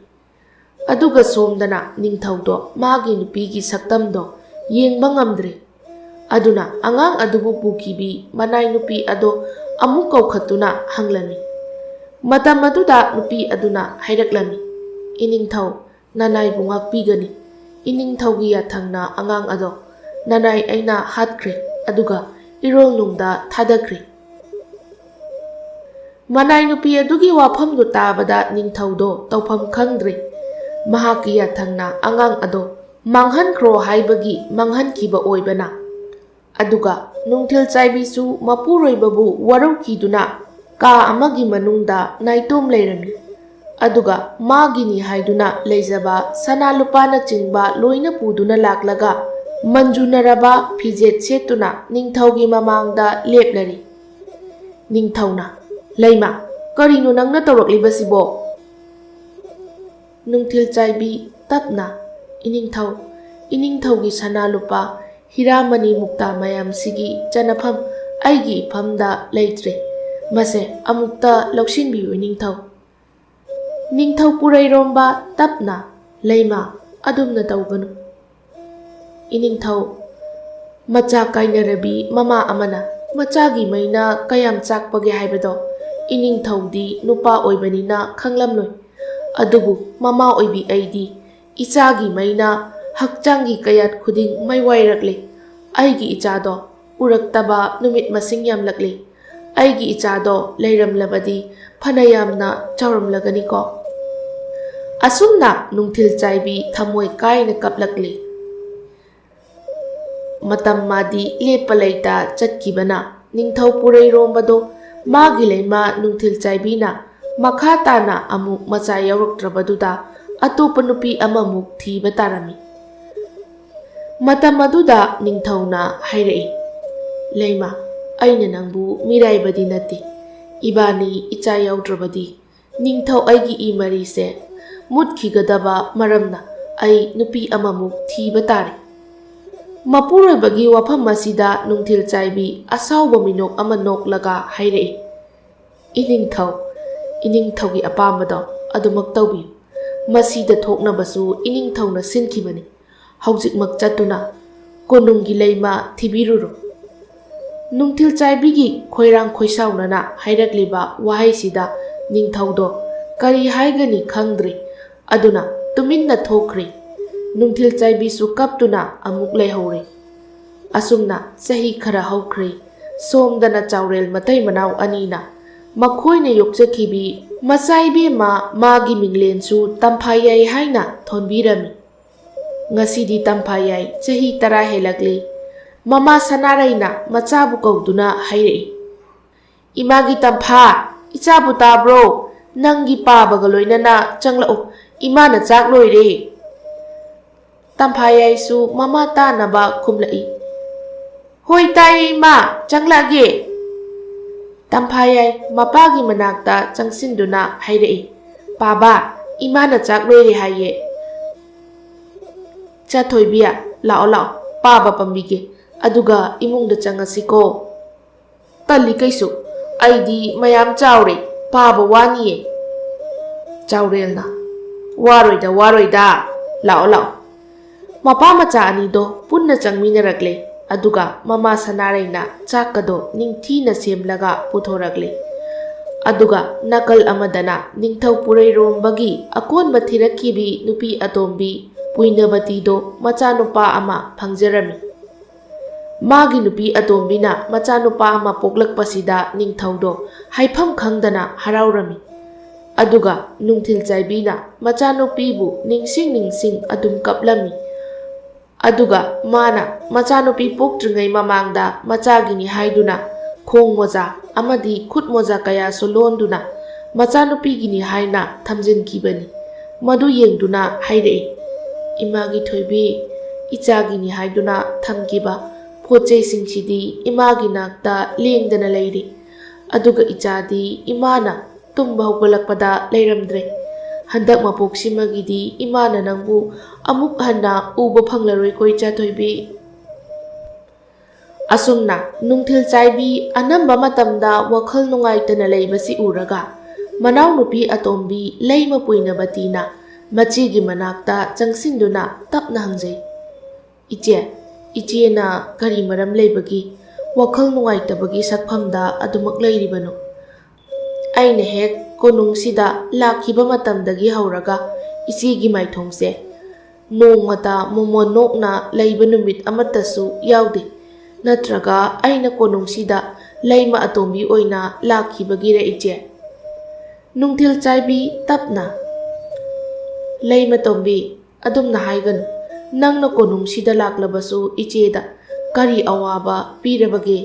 ꯑꯗꯨꯒ ꯁꯣꯝꯗꯅ ꯅꯤꯡꯊꯧꯗꯣ ꯃꯥꯒꯤ ꯅꯨꯄꯤꯒꯤ ꯁꯛꯇꯝꯗꯣ ꯌꯦꯡꯕ ꯉꯝꯗ꯭ꯔꯦ꯫ ꯑꯗꯨꯅ ꯑꯉꯥꯡ ꯑꯗꯨꯕꯨ ꯄꯨꯈꯤꯕꯤ ꯃꯅꯥꯏ ꯅꯨꯄꯤ ꯑꯗꯣ ꯑꯃꯨꯛ ꯀꯧꯈꯠꯇꯨꯅ ꯍꯪꯂꯝꯃꯤ꯫ ꯃꯇꯝ ꯑꯗꯨꯗ ꯅꯨꯄꯤ ꯑꯗꯨꯅ ꯍꯥꯏꯔꯛꯂꯝꯃꯤ, "ꯏꯅꯤꯡꯊꯧ, ꯅꯅꯥꯏꯕꯨ ꯉꯥꯛꯄꯤꯒꯅꯤ꯫ ꯏꯅꯤꯡꯊꯧꯒꯤ ꯌꯥꯊꯪꯅ ꯑꯉꯥꯡ ꯑꯗꯣ ꯅꯅꯥꯏ ꯑꯩꯅ ꯍꯥꯠꯈ꯭ꯔꯦ, ꯑꯗꯨꯒ ꯏꯔꯣꯜꯅꯨꯡꯗ ꯊꯥꯗꯈ꯭ꯔꯦ꯫" ꯃꯅꯥꯏ ꯅꯨꯄꯤ ꯑꯗꯨꯒꯤ ꯋꯥꯐꯝꯗꯨ ꯇꯥꯕꯗ ꯅꯤꯡꯊꯧꯗꯣ ꯇꯧꯐꯝ ꯈꯪꯗ꯭ꯔꯦ꯫ ꯃꯍꯥꯛꯀꯤ ꯌꯥꯊꯪꯅ ꯑꯉꯥꯡ ꯑꯗꯣ ꯃꯥꯡꯍꯟꯈ꯭ꯔꯣ ꯍꯥꯏꯕꯒꯤ ꯃꯥꯡꯍꯟꯈꯤꯕ ꯑꯣꯏꯕꯅ꯫ ꯑꯗꯨꯒ ꯅꯨꯡꯊꯤꯜ ꯆꯥꯏꯕꯤꯁꯨ ꯃꯄꯨꯔꯣꯏꯕꯕꯨ ꯋꯥꯔꯧꯈꯤꯗꯨꯅ ꯀꯥ ꯑꯃꯒꯤ ꯃꯅꯨꯡꯗ ꯅꯥꯏꯇꯣꯝ ꯂꯩꯔꯝꯃꯤ꯫ ꯑꯗꯨꯒ ꯃꯥꯒꯤꯅꯤ ꯍꯥꯏꯗꯨꯅ ꯂꯩꯖꯕ ꯁꯅꯥ ꯂꯨꯄꯥꯅꯆꯤꯡꯕ ꯂꯣꯏꯅ ꯄꯨꯗꯨꯅ ꯂꯥꯛꯂꯒ ꯃꯟꯖꯨꯅꯔꯕ ꯐꯤꯖꯦꯠ ꯁꯦꯠꯇꯨꯅ ꯅꯤꯡꯊꯧꯒꯤ ꯃꯃꯥꯡꯗ ꯂꯦꯞꯂꯔꯤ꯫ ꯅꯤꯡꯊꯧꯅ, "ꯂꯩꯃ, ꯀꯔꯤꯅꯣ ꯅꯪꯅ ꯇꯧꯔꯛꯂꯤꯕꯁꯤꯕꯣ?" ꯅꯨꯡꯊꯤꯜ ꯆꯥꯏꯕꯤ ꯇꯞꯅ, "ꯏꯅꯤꯡꯊꯧ, ꯏꯅꯤꯡꯊꯧꯒꯤ ꯁꯅꯥ ꯂꯨꯄꯥ, ꯍꯤꯔꯥꯃꯅꯤ ꯃꯨꯛꯇꯥ ꯃꯌꯥꯝꯁꯤꯒꯤ ꯆꯅꯐꯝ ꯑꯩꯒꯤ ꯏꯐꯝꯗ ꯂꯩꯇ꯭ꯔꯦ꯫ ꯃꯁꯦ ꯑꯃꯨꯛꯇ ꯂꯧꯁꯤꯟꯕꯤꯌꯨ, ꯏꯅꯤꯡꯊꯧ꯫" ꯅꯤꯡꯊꯧ ꯄꯨꯔꯩꯔꯣꯝꯕ ꯇꯞꯅ, "ꯂꯩꯃ, ꯑꯗꯨꯝꯅ ꯇꯧꯒꯅꯨ꯫ ꯏꯅꯤꯡꯊꯧ, ꯃꯆꯥ ꯀꯥꯏꯅꯔꯕꯤ ꯃꯃꯥ ꯑꯃꯅ ꯃꯆꯥꯒꯤ ꯃꯩꯅ ꯀꯌꯥꯝ ꯆꯥꯛꯄꯒꯦ ꯍꯥꯏꯕꯗꯣ ꯏꯅꯤꯡꯊꯧꯗꯤ ꯅꯨꯄꯥ ꯑꯣꯏꯕꯅꯤꯅ ꯈꯪꯂꯝꯂꯣꯏ꯫ ꯑꯗꯨꯕꯨ ꯃꯃꯥ ꯑꯣꯏꯕꯤ ꯑꯩꯗꯤ ꯏꯆꯥꯒꯤ ꯃꯩꯅ ꯍꯛꯆꯥꯡꯒꯤ ꯀꯌꯥꯠ ꯈꯨꯗꯤꯡ ꯃꯩ ꯋꯥꯏꯔꯛꯂꯦ꯫ ꯑꯩꯒꯤ ꯏꯆꯥꯗꯣ ꯎꯔꯛꯇꯕ ꯅꯨꯃꯤꯠ ꯃꯁꯤꯡ ꯌꯥꯝꯂꯛꯂꯦ꯫ ꯑꯩꯒꯤ ꯏꯆꯥꯗꯣ ꯂꯩꯔꯝꯂꯕꯗꯤ ꯐꯅ ꯌꯥꯝꯅ ꯆꯥꯎꯔꯝꯂꯒꯅꯤꯀꯣ꯫" ꯑꯁꯨꯝꯅ ꯅꯨꯡꯊꯤꯜ ꯆꯥꯏꯕꯤ ꯊꯃꯣꯏ ꯀꯥꯏꯅ ꯀꯞꯂꯛꯂꯤ꯫ ꯃꯇꯝ ꯃꯥꯗꯤ ꯂꯦꯞꯄ ꯂꯩꯇ ꯆꯠꯈꯤꯕꯅ ꯅꯤꯡꯊꯧ ꯄꯨꯔꯩꯔꯣꯝꯕꯗꯣ ꯃꯥꯒꯤ ꯂꯩꯃ ꯅꯨꯡꯊꯤꯜ ꯆꯥꯏꯕꯤꯅ ꯃꯈꯥ ꯇꯥꯅ ꯑꯃꯨꯛ ꯃꯆꯥ ꯌꯥꯎꯔꯛꯇ꯭ꯔꯕꯗꯨꯗ ꯑꯇꯣꯞꯄ ꯅꯨꯄꯤ ꯑꯃꯃꯨꯛ ꯊꯤꯕ ꯇꯥꯔꯝꯃꯤ꯫ ꯃꯇꯝ ꯑꯗꯨꯗ ꯅꯤꯡꯊꯧꯅ ꯍꯥꯏꯔꯛꯏ, "ꯂꯩꯃ, ꯑꯩꯅ ꯅꯪꯕꯨ ꯃꯤꯔꯥꯏꯕꯗꯤ ꯅꯠꯇꯦ꯫ ꯏꯕꯥꯅꯤ ꯏꯆꯥ ꯌꯥꯎꯗ꯭ꯔꯕꯗꯤ ꯅꯤꯡꯊꯧ ꯑꯩꯒꯤ ꯏ ꯃꯔꯤꯁꯦ ꯃꯨꯠꯈꯤꯒꯗꯕ ꯃꯔꯝꯅ ꯑꯩ ꯅꯨꯄꯤ ꯑꯃꯃꯨꯛ ꯊꯤꯕ ꯇꯥꯔꯦ"꯫ ꯃꯄꯨꯔꯣꯏꯕꯒꯤ ꯋꯥꯐꯝ ꯑꯁꯤꯗ ꯅꯨꯡꯊꯤꯜ ꯆꯥꯏꯕꯤ ꯑꯁꯥꯎꯕ ꯃꯤꯅꯣꯛ ꯑꯃ ꯅꯣꯛꯂꯒ ꯍꯥꯏꯔꯛꯏ, "ꯏꯅꯤꯡꯊꯧ, ꯏꯅꯤꯡꯊꯧꯒꯤ ꯑꯄꯥꯝꯕꯗꯣ ꯑꯗꯨꯃꯛ ꯇꯧꯕꯤꯌꯨ꯫ ꯃꯁꯤꯗ ꯊꯣꯛꯅꯕꯁꯨ ꯏꯅꯤꯡꯊꯧꯅ ꯁꯤꯟꯈꯤꯕꯅꯤ꯫ ꯍꯧꯖꯤꯛꯃꯛ ꯆꯠꯇꯨꯅ ꯀꯣꯅꯨꯡꯒꯤ ꯂꯩꯃ ꯊꯤꯕꯤꯔꯨꯔꯣ"꯫ ꯅꯨꯡꯊꯤꯜ ꯆꯥꯏꯕꯤꯒꯤ ꯈꯣꯏꯔꯥꯡ ꯈꯣꯏꯁꯥꯎꯅꯅ ꯍꯥꯏꯔꯛꯂꯤꯕ ꯋꯥꯍꯩꯁꯤꯗ ꯅꯤꯡꯊꯧꯗꯣ ꯀꯔꯤ ꯍꯥꯏꯒꯅꯤ ꯈꯪꯗ꯭ꯔꯦ꯫ ꯑꯗꯨꯅ ꯇꯨꯃꯤꯟꯅ ꯊꯣꯛꯈ꯭ꯔꯦ꯫ ꯅꯨꯡꯊꯤꯜ ꯆꯥꯏꯕꯤꯁꯨ ꯀꯞꯇꯨꯅ ꯑꯃꯨꯛ ꯂꯩꯍꯧꯔꯦ꯫ ꯑꯁꯨꯝꯅ ꯆꯍꯤ ꯈꯔ ꯍꯧꯈ꯭ꯔꯦ꯫ ꯁꯣꯝꯗꯅ ꯆꯥꯎꯔꯦꯜ ꯃꯇꯩ ꯃꯅꯥꯎ ꯑꯅꯤꯅ ꯃꯈꯣꯏꯅ ꯌꯣꯛꯆꯈꯤꯕꯤ ꯃꯆꯥ ꯏꯕꯦꯝꯃ ꯃꯥꯒꯤ ꯃꯤꯡꯂꯦꯟꯁꯨ ꯇꯝꯐꯥ ꯌꯥꯏ ꯍꯥꯏꯅ ꯊꯣꯟꯕꯤꯔꯝꯃꯤ꯫ ꯉꯁꯤꯗꯤ ꯇꯝꯐꯥ ꯌꯥꯏ ꯆꯍꯤ ꯇꯔꯥ ꯍꯦꯜꯂꯛꯂꯤ꯫ ꯃꯃꯥ ꯁꯅꯥꯔꯩꯅ ꯃꯆꯥꯕꯨ ꯀꯧꯗꯨꯅ ꯍꯥꯏꯔꯛꯏ, "ꯏꯃꯥꯒꯤ ꯇꯝꯐꯥ, ꯏꯆꯥꯕꯨ ꯇꯥꯕ꯭ꯔꯣ? ꯅꯪꯒꯤ ꯄꯥꯕꯒ ꯂꯣꯏꯅꯅ ꯆꯪꯂꯛꯎ, ꯏꯃꯥꯅ ꯆꯥꯛ ꯂꯣꯏꯔꯦ"꯫ ꯇꯝꯐꯥ ꯌꯥꯏꯁꯨ ꯃꯃꯥ ꯇꯥꯅꯕ ꯈꯨꯝꯂꯛꯏ, "ꯍꯣꯏ ꯇꯥꯏꯌꯦ ꯏꯃꯥ, ꯆꯪꯂꯛꯑꯒꯦ"꯫ ꯇꯝꯐꯥ ꯌꯥꯏ ꯃꯄꯥꯒꯤ ꯃꯅꯥꯛꯇ ꯆꯪꯁꯤꯟꯗꯨꯅ ꯍꯥꯏꯔꯛꯏ, "ꯄꯥꯕ, ꯏꯃꯥꯅ ꯆꯥꯛ ꯂꯣꯏꯔꯦ ꯍꯥꯏꯌꯦ"꯫ "ꯆꯥꯊꯣꯏꯕꯤ, ꯂꯥꯛꯑꯣ ꯂꯥꯛꯑꯣ, ꯄꯥꯕ ꯄꯝꯕꯤꯒꯦ, ꯑꯗꯨꯒ ꯏꯃꯨꯡꯗ ꯆꯪꯉꯁꯤꯀꯣ"꯫ "ꯇꯜꯂꯤ ꯀꯩꯁꯨ, ꯑꯩꯗꯤ ꯃꯌꯥꯝ ꯆꯥꯎꯔꯦ, ꯄꯥꯕ ꯋꯥꯅꯤꯌꯦ"꯫ ꯆꯥꯎꯔꯦꯜꯅ, "ꯋꯥꯔꯣꯏꯗ ꯋꯥꯔꯣꯏꯗ, ꯂꯥꯛꯑꯣ ꯂꯥꯛꯑꯣ"꯫ ꯃꯄꯥ ꯃꯆꯥ ꯑꯅꯤꯗꯣ ꯄꯨꯟꯅ ꯆꯪꯃꯤꯟꯅꯔꯛꯂꯦ꯫ ꯑꯗꯨꯒ ꯃꯃꯥ ꯁꯅꯥꯔꯩꯅ ꯆꯥꯛꯀꯗꯣ ꯅꯤꯡꯊꯤꯅ ꯁꯦꯝꯂꯒ ꯄꯨꯊꯣꯔꯛꯂꯦ꯫ ꯑꯗꯨꯒ ꯅꯥꯀꯜ ꯑꯃꯗꯅ ꯅꯤꯡꯊꯧ ꯄꯨꯔꯩꯔꯣꯝꯕꯒꯤ ꯑꯀꯣꯟꯕ ꯊꯤꯔꯛꯈꯤꯕꯤ ꯅꯨꯄꯤ ꯑꯇꯣꯝꯕꯤ ꯄꯨꯏꯅꯕꯇꯤꯗꯣ ꯃꯆꯥꯅꯨꯄꯥ ꯑꯃ ꯐꯪꯖꯔꯝꯃꯤ꯫ ꯃꯥꯒꯤ ꯅꯨꯄꯤ ꯑꯇꯣꯝꯕꯤꯅ ꯃꯆꯥꯅꯨꯄꯥ ꯑꯃ ꯄꯣꯛꯂꯛꯄꯁꯤꯗ ꯅꯤꯡꯊꯧꯗꯣ ꯍꯥꯏꯐꯝ ꯈꯪꯗꯅ ꯍꯔꯥꯎꯔꯝꯃꯤ꯫ ꯑꯗꯨꯒ ꯅꯨꯡꯊꯤꯜ ꯆꯥꯏꯕꯤꯅ ꯃꯆꯥꯅꯨꯄꯤꯕꯨ ꯅꯤꯡꯁꯤꯡ ꯅꯤꯡꯁꯤꯡ ꯑꯗꯨꯝ ꯀꯞꯂꯝꯃꯤ꯫ ꯑꯗꯨꯒ ꯃꯥꯅ ꯃꯆꯥꯅꯨꯄꯤ ꯄꯣꯛꯇ꯭ꯔꯤꯉꯩ ꯃꯃꯥꯡꯗ ꯃꯆꯥꯒꯤꯅꯤ ꯍꯥꯏꯗꯨꯅ ꯈꯣꯡ ꯃꯣꯖꯥ ꯑꯃꯗꯤ ꯈꯨꯠ ꯃꯣꯖꯥ ꯀꯌꯥꯁꯨ ꯂꯣꯟꯗꯨꯅ ꯃꯆꯥꯅꯨꯄꯤꯒꯤꯅꯤ ꯍꯥꯏꯅ ꯊꯝꯖꯤꯟꯈꯤꯕꯅꯤ꯫ ꯃꯗꯨ ꯌꯦꯡꯗꯨꯅ ꯍꯥꯏꯔꯛꯏ, "ꯏꯃꯥꯒꯤ ꯊꯣꯏꯕꯤ, ꯏꯆꯥꯒꯤꯅꯤ ꯍꯥꯏꯗꯨꯅ ꯊꯝꯈꯤꯕ ꯄꯣꯠ ꯆꯩꯁꯤꯡꯁꯤꯗꯤ ꯏꯃꯥꯒꯤ ꯅꯥꯛꯇ ꯂꯦꯡꯗꯅ ꯂꯩꯔꯤ꯫ ꯑꯗꯨꯒ ꯏꯆꯥꯗꯤ ꯏꯃꯥꯅ ꯇꯨꯝꯕ ꯍꯧꯒꯠꯂꯛꯄꯗ ꯂꯩꯔꯝꯗ꯭ꯔꯦ꯫ ꯍꯟꯗꯛ ꯃꯄꯣꯛꯁꯤꯃꯒꯤꯗꯤ ꯏꯃꯥꯅ ꯅꯪꯕꯨ ꯑꯃꯨꯛ ꯍꯟꯅ ꯎꯕ ꯐꯪꯂꯔꯣꯏꯀꯣ, ꯏꯆꯥ ꯊꯣꯏꯕꯤ"꯫ ꯑꯁꯨꯝꯅ ꯅꯨꯡꯊꯤꯜ ꯆꯥꯏꯕꯤ ꯑꯅꯝꯕ ꯃꯇꯝꯗ ꯋꯥꯈꯜ ꯅꯨꯡꯉꯥꯏꯇꯅ ꯂꯩꯕꯁꯤ ꯎꯔꯒ, ꯃꯅꯥꯎꯅꯨꯄꯤ ꯑꯇꯣꯝꯕꯤ ꯂꯩꯃ ꯄꯨꯏꯅꯕꯇꯤꯅ ꯃꯆꯦꯒꯤ ꯃꯅꯥꯛꯇ ꯆꯪꯁꯤꯟꯗꯨꯅ ꯇꯞꯅ ꯍꯪꯖꯩ, "ꯏꯆꯦ, ꯏꯆꯦꯅ ꯀꯔꯤ ꯃꯔꯝ ꯂꯩꯕꯒꯤ ꯋꯥꯈꯜ ꯅꯨꯡꯉꯥꯏꯇꯕꯒꯤ ꯁꯛꯐꯝꯗ ꯑꯗꯨꯃꯛ ꯂꯩꯔꯤꯕꯅꯣ? ꯑꯩꯅ ꯍꯦꯛ ꯀꯣꯅꯨꯡꯁꯤꯗ ꯂꯥꯛꯈꯤꯕ ꯃꯇꯝꯗꯒꯤ ꯍꯧꯔꯒ ꯏꯆꯦꯒꯤ ꯃꯥꯏꯊꯣꯡꯁꯦ ꯅꯣꯡꯃꯇ ꯃꯣꯃꯣꯟ ꯅꯣꯛꯅ ꯂꯩꯕ ꯅꯨꯃꯤꯠ ꯑꯃꯠꯇꯁꯨ ꯌꯥꯎꯗꯦ꯫ ꯅꯠꯇ꯭ꯔꯒ ꯑꯩꯅ ꯀꯣꯅꯨꯡꯁꯤꯗ ꯂꯩꯃ ꯑꯇꯣꯝꯕꯤ ꯑꯣꯏꯅ ꯂꯥꯛꯈꯤꯕꯒꯤꯔ, ꯏꯆꯦ?" ꯅꯨꯡꯊꯤꯜ ꯆꯥꯏꯕꯤ ꯇꯞꯅ, "ꯂꯩꯃ ꯇꯣꯝꯕꯤ, ꯑꯗꯨꯝꯅ ꯍꯥꯏꯒꯅꯨ꯫ ꯅꯪꯅ ꯀꯣꯅꯨꯡꯁꯤꯗ ꯂꯥꯛꯂꯕꯁꯨ ꯏꯆꯦꯗ ꯀꯔꯤ ꯑꯋꯥꯕ ꯄꯤꯔꯕꯒꯦ?"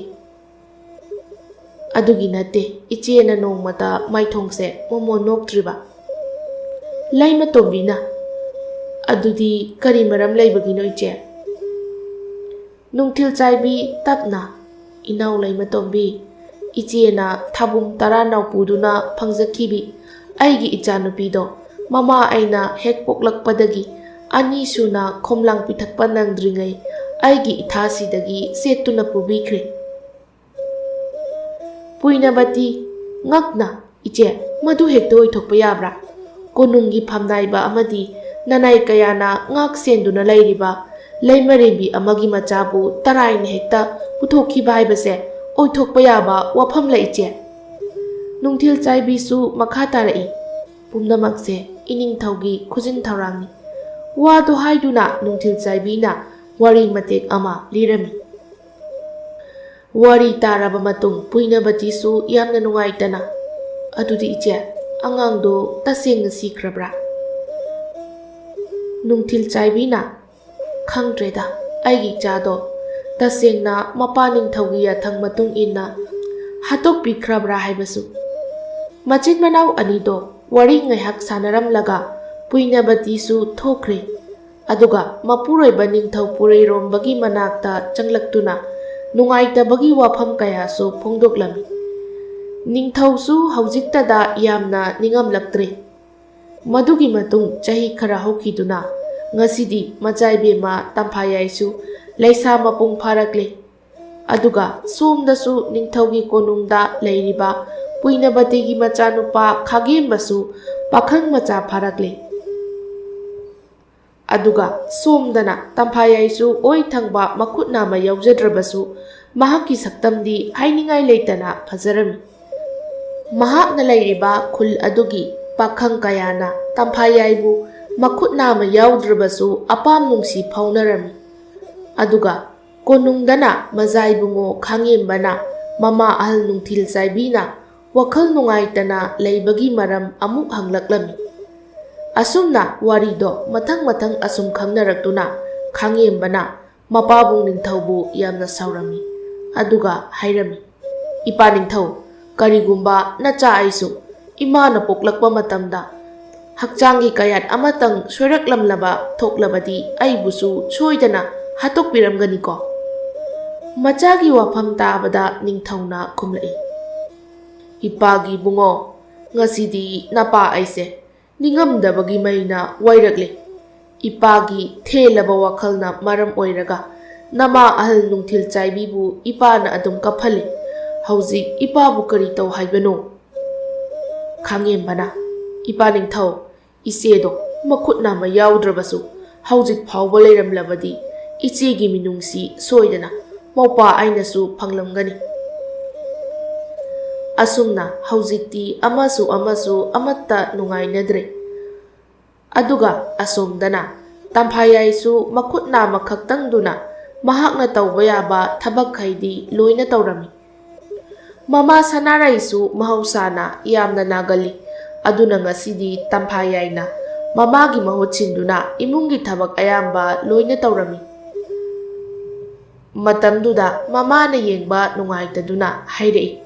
"ꯑꯗꯨꯒꯤ ꯅꯠꯇꯦ ꯏꯆꯦꯅ ꯅꯣꯡꯃꯇ ꯃꯥꯏꯊꯣꯡꯁꯦ ꯃꯣꯃꯣꯟ ꯅꯣꯛꯇ꯭ꯔꯤꯕ"꯫ ꯂꯩꯃ ꯇꯣꯝꯕꯤꯅ, "ꯑꯗꯨꯗꯤ ꯀꯔꯤ ꯃꯔꯝ ꯂꯩꯕꯒꯤꯅꯣ, ꯏꯆꯦ?" ꯅꯨꯡꯊꯤꯜ ꯆꯥꯏꯕꯤ ꯇꯞꯅ, "ꯏꯅꯥꯎ ꯂꯩꯃ ꯇꯣꯝꯕꯤ, ꯏꯆꯦꯅ ꯊꯥꯕꯨꯝ ꯇꯔꯥ ꯅꯥꯎꯄꯨꯗꯨꯅ ꯐꯪꯖꯈꯤꯕꯤ ꯑꯩꯒꯤ ꯏꯆꯥꯅꯨꯄꯤꯗꯣ ꯃꯃꯥ ꯑꯩꯅ ꯍꯦꯛ ꯄꯣꯛꯂꯛꯄꯗꯒꯤ ꯑꯅꯤꯁꯨꯅ ꯈꯣꯝꯂꯥꯡ ꯄꯤꯊꯛꯄ ꯅꯪꯗ꯭ꯔꯤꯉꯩ ꯑꯩꯒꯤ ꯏꯊꯥꯁꯤꯗꯒꯤ ꯁꯦꯠꯇꯨꯅ ꯄꯨꯕꯤꯈ꯭ꯔꯦ"꯫ ꯄꯨꯏꯅꯕꯇꯤ, ꯉꯛꯅ, "ꯏꯆꯦ, ꯃꯗꯨ ꯍꯦꯛꯇ ꯑꯣꯏꯊꯣꯛꯄ ꯌꯥꯕ꯭ꯔꯥ? ꯀꯣꯅꯨꯡꯒꯤ ꯐꯝꯅꯥꯏꯕ ꯑꯃꯗꯤ ꯅꯅꯥꯏ ꯀꯌꯥꯅ ꯉꯥꯛ ꯁꯦꯟꯗꯨꯅ ꯂꯩꯔꯤꯕ ꯂꯩꯃꯔꯦꯝꯕꯤ ꯑꯃꯒꯤ ꯃꯆꯥꯕꯨ ꯇꯔꯥꯏꯅ ꯍꯦꯛꯇ ꯄꯨꯊꯣꯛꯈꯤꯕ ꯍꯥꯏꯕꯁꯦ ꯑꯣꯏꯊꯣꯛꯄ ꯌꯥꯕ ꯋꯥꯐꯝꯂ, ꯏꯆꯦ?" ꯅꯨꯡꯊꯤꯜ ꯆꯥꯏꯕꯤꯁꯨ ꯃꯈꯥ ꯇꯥꯔꯛꯏ, "ꯄꯨꯝꯅꯃꯛꯁꯦ ꯏꯅꯤꯡꯊꯧꯒꯤ ꯈꯨꯖꯤꯟ ꯊꯧꯔꯥꯡꯅꯤ"꯫ ꯋꯥꯗꯨ ꯍꯥꯏꯗꯨꯅ ꯅꯨꯡꯊꯤꯜ ꯆꯥꯏꯕꯤꯅ ꯋꯥꯔꯤ ꯃꯇꯦꯛ ꯑꯃ ꯂꯤꯔꯝꯃꯤ꯫ ꯋꯥꯔꯤ ꯇꯥꯔꯕ ꯃꯇꯨꯡ ꯄꯨꯏꯅꯕꯇꯤꯁꯨ ꯌꯥꯝꯅ ꯅꯨꯡꯉꯥꯏꯇꯅ, "ꯑꯗꯨꯗꯤ ꯏꯆꯦ, ꯑꯉꯥꯡꯗꯣ ꯇꯁꯦꯡꯅ ꯁꯤꯈ꯭ꯔꯕ꯭ꯔꯥ?" ꯅꯨꯡꯊꯤꯜ ꯆꯥꯏꯕꯤꯅ, "ꯈꯪꯗ꯭ꯔꯦꯗ, ꯑꯩꯒꯤ ꯏꯆꯥꯗꯣ ꯇꯁꯦꯡꯅ ꯃꯄꯥ ꯅꯤꯡꯊꯧꯒꯤ ꯌꯥꯊꯪ ꯃꯇꯨꯡ ꯏꯟꯅ ꯍꯥꯠꯇꯣꯛꯄꯤꯈ꯭ꯔꯕ꯭ꯔꯥ ꯍꯥꯏꯕꯁꯨ"꯫ ꯃꯆꯤꯟ ꯃꯅꯥꯎ ꯑꯅꯤꯗꯣ ꯋꯥꯔꯤ ꯉꯥꯏꯍꯥꯛ ꯁꯥꯟꯅꯔꯝꯂꯒ ꯄꯨꯏꯅꯕꯇꯤꯁꯨ ꯊꯣꯛꯈ꯭ꯔꯦ꯫ ꯑꯗꯨꯒ ꯃꯄꯨꯔꯣꯏꯕ ꯅꯤꯡꯊꯧ ꯄꯨꯔꯩꯔꯣꯝꯕꯒꯤ ꯃꯅꯥꯛꯇ ꯆꯪꯂꯛꯇꯨꯅ ꯅꯨꯡꯉꯥꯏꯇꯕꯒꯤ ꯋꯥꯐꯝ ꯀꯌꯥꯁꯨ ꯐꯣꯡꯗꯣꯛꯂꯝꯃꯤ꯫ ꯅꯤꯡꯊꯧꯁꯨ ꯍꯧꯖꯤꯛꯇꯗ ꯌꯥꯝꯅ ꯅꯤꯡꯉꯝꯂꯛꯇ꯭ꯔꯦ꯫ ꯃꯗꯨꯒꯤ ꯃꯇꯨꯡ ꯆꯍꯤ ꯈꯔ ꯍꯧꯈꯤꯗꯨꯅ ꯉꯁꯤꯗꯤ ꯃꯆꯥꯏꯕꯦꯝꯃ ꯇꯝꯐꯥꯌꯥꯏꯁꯨ ꯂꯩꯁꯥ ꯃꯄꯨꯡ ꯐꯥꯔꯛꯂꯦ꯫ ꯑꯗꯨꯒ ꯁꯣꯝꯗꯁꯨ ꯅꯤꯡꯊꯧꯒꯤ ꯀꯣꯅꯨꯡꯗ ꯂꯩꯔꯤꯕ ꯄꯨꯏꯅꯕꯇꯤꯒꯤ ꯃꯆꯥꯅꯨꯄꯥ ꯈꯥꯒꯦꯝꯕꯁꯨ ꯄꯥꯈꯪ ꯃꯆꯥ ꯐꯥꯔꯛꯂꯦ꯫ ꯑꯗꯨꯒ ꯁꯣꯝꯗꯅ ꯇꯝꯐꯥꯌꯥꯏꯁꯨ ꯑꯣꯏ ꯊꯪꯕ ꯃꯈꯨꯠ ꯅꯥꯝꯃ ꯌꯥꯎꯖꯗ꯭ꯔꯕꯁꯨ ꯃꯍꯥꯛꯀꯤ ꯁꯛꯇꯝꯗꯤ ꯍꯥꯏꯅꯤꯡꯉꯥꯏ ꯂꯩꯇꯅ ꯐꯖꯔꯝꯃꯤ꯫ ꯃꯍꯥꯛꯅ ꯂꯩꯔꯤꯕ ꯈꯨꯜ ꯑꯗꯨꯒꯤ ꯄꯥꯈꯪ ꯀꯌꯥꯅ ꯇꯝꯐꯥꯌꯥꯏꯕꯨ ꯃꯈꯨꯠ ꯅꯥꯝꯃ ꯌꯥꯎꯗ꯭ꯔꯕꯁꯨ ꯑꯄꯥꯝ ꯅꯨꯡꯁꯤ ꯐꯥꯎꯅꯔꯝꯃꯤ꯫ ꯑꯗꯨꯒ ꯀꯣꯅꯨꯡꯗꯅ ꯃꯖꯥꯏꯕꯨꯡꯉꯣ ꯈꯥꯡꯉꯦꯝꯕꯅ ꯃꯃꯥ ꯑꯍꯜ ꯅꯨꯡꯊꯤꯜ ꯆꯥꯏꯕꯤꯅ ꯋꯥꯈꯜ ꯅꯨꯡꯉꯥꯏꯇꯅ ꯂꯩꯕꯒꯤ ꯃꯔꯝ ꯑꯃꯨꯛ ꯍꯪꯂꯛꯂꯝꯃꯤ꯫ ꯑꯁꯨꯝꯅ ꯋꯥꯔꯤꯗꯣ ꯃꯊꯪ ꯃꯊꯪ ꯑꯁꯨꯝ ꯈꯪꯅꯔꯛꯇꯨꯅ ꯈꯥꯡꯉꯦꯝꯕꯅ ꯃꯄꯥꯕꯨꯡ ꯅꯤꯡꯊꯧꯕꯨ ꯌꯥꯝꯅ ꯁꯥꯎꯔꯝꯃꯤ꯫ ꯑꯗꯨꯒ ꯍꯥꯏꯔꯝꯃꯤ, "ꯏꯄꯥ ꯅꯤꯡꯊꯧ, ꯀꯔꯤꯒꯨꯝꯕ ꯅꯆꯥ ꯑꯩꯁꯨ ꯏꯃꯥꯅ ꯄꯣꯛꯂꯛꯄ ꯃꯇꯝꯗ ꯍꯛꯆꯥꯡꯒꯤ ꯀꯌꯥꯠ ꯑꯃꯇꯪ ꯁꯣꯏꯔꯛꯂꯝꯂꯕ ꯊꯣꯛꯂꯕꯗꯤ ꯑꯩꯕꯨꯁꯨ ꯁꯣꯏꯗꯅ ꯍꯥꯠꯇꯣꯛꯄꯤꯔꯝꯒꯅꯤꯀꯣ?" ꯃꯆꯥꯒꯤ ꯋꯥꯐꯝ ꯇꯥꯕꯗ ꯅꯤꯡꯊꯧꯅ ꯈꯨꯝꯂꯛꯏ, "ꯏꯄꯥꯒꯤ ꯏꯕꯨꯡꯉꯣ, ꯉꯁꯤꯗꯤ ꯅꯄꯥ ꯑꯩꯁꯦ ꯅꯤꯡꯉꯝꯗꯕꯒꯤ ꯃꯩꯅ ꯋꯥꯏꯔꯛꯂꯦ꯫ ꯏꯄꯥꯒꯤ ꯊꯦꯜꯂꯕ ꯋꯥꯈꯜꯅ ꯃꯔꯝ ꯑꯣꯏꯔꯒ ꯅꯃꯥ ꯑꯍꯜ ꯅꯨꯡꯊꯤꯜ ꯆꯥꯏꯕꯤꯕꯨ ꯏꯄꯥꯅ ꯑꯗꯨꯝ ꯀꯞꯍꯜꯂꯤ꯫ ꯍꯧꯖꯤꯛ ꯏꯄꯥꯕꯨ ꯀꯔꯤ ꯇꯧ ꯍꯥꯏꯕꯅꯣ?" ꯈꯥꯡꯉꯦꯝꯕꯅ, "ꯏꯄꯥ ꯅꯤꯡꯊꯧ, ꯏꯆꯦꯗꯣ ꯃꯈꯨꯠ ꯅꯥꯝꯃ ꯌꯥꯎꯗ꯭ꯔꯕꯁꯨ ꯍꯧꯖꯤꯛ ꯐꯥꯎꯕ ꯂꯩꯔꯝꯂꯕꯗꯤ ꯏꯆꯦꯒꯤ ꯃꯤꯅꯨꯡꯁꯤ ꯁꯣꯏꯗꯅ ꯃꯧꯄꯥ ꯑꯩꯅꯁꯨ ꯐꯪꯂꯝꯒꯅꯤ꯫ ꯑꯁꯨꯝꯅ ꯍꯧꯖꯤꯛꯇꯤ ꯑꯃꯁꯨ ꯑꯃꯁꯨ ꯑꯃꯠꯇ ꯅꯨꯡꯉꯥꯏꯅꯗ꯭ꯔꯦ꯫" ꯑꯗꯨꯒ ꯑꯁꯣꯝꯗꯅ ꯇꯝꯐꯥꯌꯥꯏꯁꯨ ꯃꯈꯨꯠ ꯅꯥꯝꯃ ꯈꯛꯇꯪꯗꯨꯅ ꯃꯍꯥꯛꯅ ꯇꯧꯕ ꯌꯥꯕ ꯊꯕꯛꯈꯩꯗꯤ ꯂꯣꯏꯅ ꯇꯧꯔꯝꯃꯤ꯫ ꯃꯃꯥ ꯁꯅꯥꯔꯩꯁꯨ ꯃꯍꯧꯁꯥꯅ ꯌꯥꯝꯅ ꯅꯥꯒꯜꯂꯤ꯫ ꯑꯗꯨꯅ ꯉꯁꯤꯗꯤ ꯇꯝꯐꯥꯌꯥꯏꯅ ꯃꯃꯥꯒꯤ ꯃꯍꯨꯠ ꯁꯤꯟꯗꯨꯅ ꯏꯃꯨꯡꯒꯤ ꯊꯕꯛ ꯑꯌꯥꯝꯕ ꯂꯣꯏꯅ ꯇꯧꯔꯝꯃꯤ꯫ ꯃꯇꯝꯗꯨꯗ ꯃꯃꯥꯅ ꯌꯦꯡꯕ ꯅꯨꯡꯉꯥꯏꯇꯗꯨꯅ ꯍꯥꯏꯔꯛꯏ,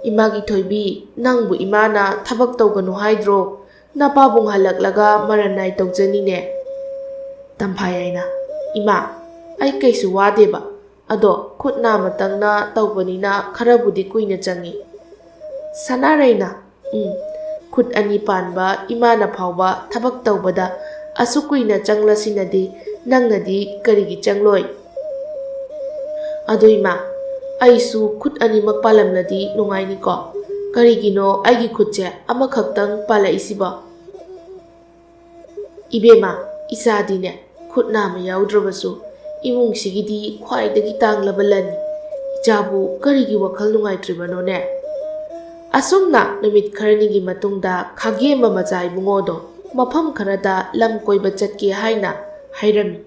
"ꯏꯃꯥꯒꯤ ꯊꯣꯏꯕꯤ, ꯅꯪꯕꯨ ꯏꯃꯥꯅ ꯊꯕꯛ ꯇꯧꯒꯅꯨ ꯍꯥꯏꯗ꯭ꯔꯣ? ꯅꯄꯥꯕꯨꯡ ꯍꯜꯂꯛꯂꯒ ꯃꯔꯟ ꯅꯥꯏ ꯇꯧꯖꯅꯤꯅꯦ"꯫ ꯇꯝꯐꯥꯌꯥꯏꯅ, "ꯏꯃꯥ, ꯑꯩ ꯀꯩꯁꯨ ꯋꯥꯗꯦꯕ꯫ ꯑꯗꯣ ꯈꯨꯠ ꯅꯥꯃꯇꯪꯅ ꯇꯧꯕꯅꯤꯅ ꯈꯔꯕꯨꯗꯤ ꯀꯨꯏꯅ ꯆꯪꯉꯤ"꯫ ꯁꯅꯥꯔꯩꯅ, "ꯎꯝ, ꯈꯨꯠ ꯑꯅꯤ ꯄꯥꯟꯕ ꯏꯃꯥꯅ ꯐꯥꯎꯕ ꯊꯕꯛ ꯇꯧꯕꯗ ꯑꯁꯨꯛ ꯀꯨꯏꯅ ꯆꯪꯂꯁꯤꯅꯗꯤ ꯅꯪꯅꯗꯤ ꯀꯔꯤꯒꯤ ꯆꯪꯂꯣꯏ?" "ꯑꯗꯣ ꯏꯃꯥ, ꯑꯩꯁꯨ ꯈꯨꯠ ꯑꯅꯤꯃꯛ ꯄꯥꯜꯂꯝꯂꯗꯤ ꯅꯨꯡꯉꯥꯏꯅꯤꯀꯣ꯫ ꯀꯔꯤꯒꯤꯅꯣ ꯑꯩꯒꯤ ꯈꯨꯠꯁꯦ ꯑꯃꯈꯛꯇꯪ ꯄꯥꯜꯂꯛꯏꯁꯤꯕꯣ?" "ꯏꯕꯦꯝꯃ, ꯏꯆꯥꯗꯤꯅꯦ, ꯈꯨꯠ ꯅꯥꯝꯃ ꯌꯥꯎꯗ꯭ꯔꯕꯁꯨ ꯏꯃꯨꯡꯁꯤꯒꯤꯗꯤ ꯈ꯭ꯋꯥꯏꯗꯒꯤ ꯇꯥꯡꯂꯕ ꯂꯟꯅꯤ꯫ ꯏꯆꯥꯕꯨ ꯀꯔꯤꯒꯤ ꯋꯥꯈꯜ ꯅꯨꯡꯉꯥꯏꯇ꯭ꯔꯤꯕꯅꯣꯅꯦ?" ꯑꯁꯨꯝꯅ ꯅꯨꯃꯤꯠ ꯈꯔꯅꯤꯒꯤ ꯃꯇꯨꯡꯗ ꯈꯥꯒꯦꯝꯕ ꯃꯆꯥ ꯏꯕꯨꯡꯉꯣꯗꯣ ꯃꯐꯝ ꯈꯔꯗ ꯂꯝ ꯀꯣꯏꯕ ꯆꯠꯀꯦ ꯍꯥꯏꯅ ꯍꯥꯏꯔꯝꯃꯤ꯫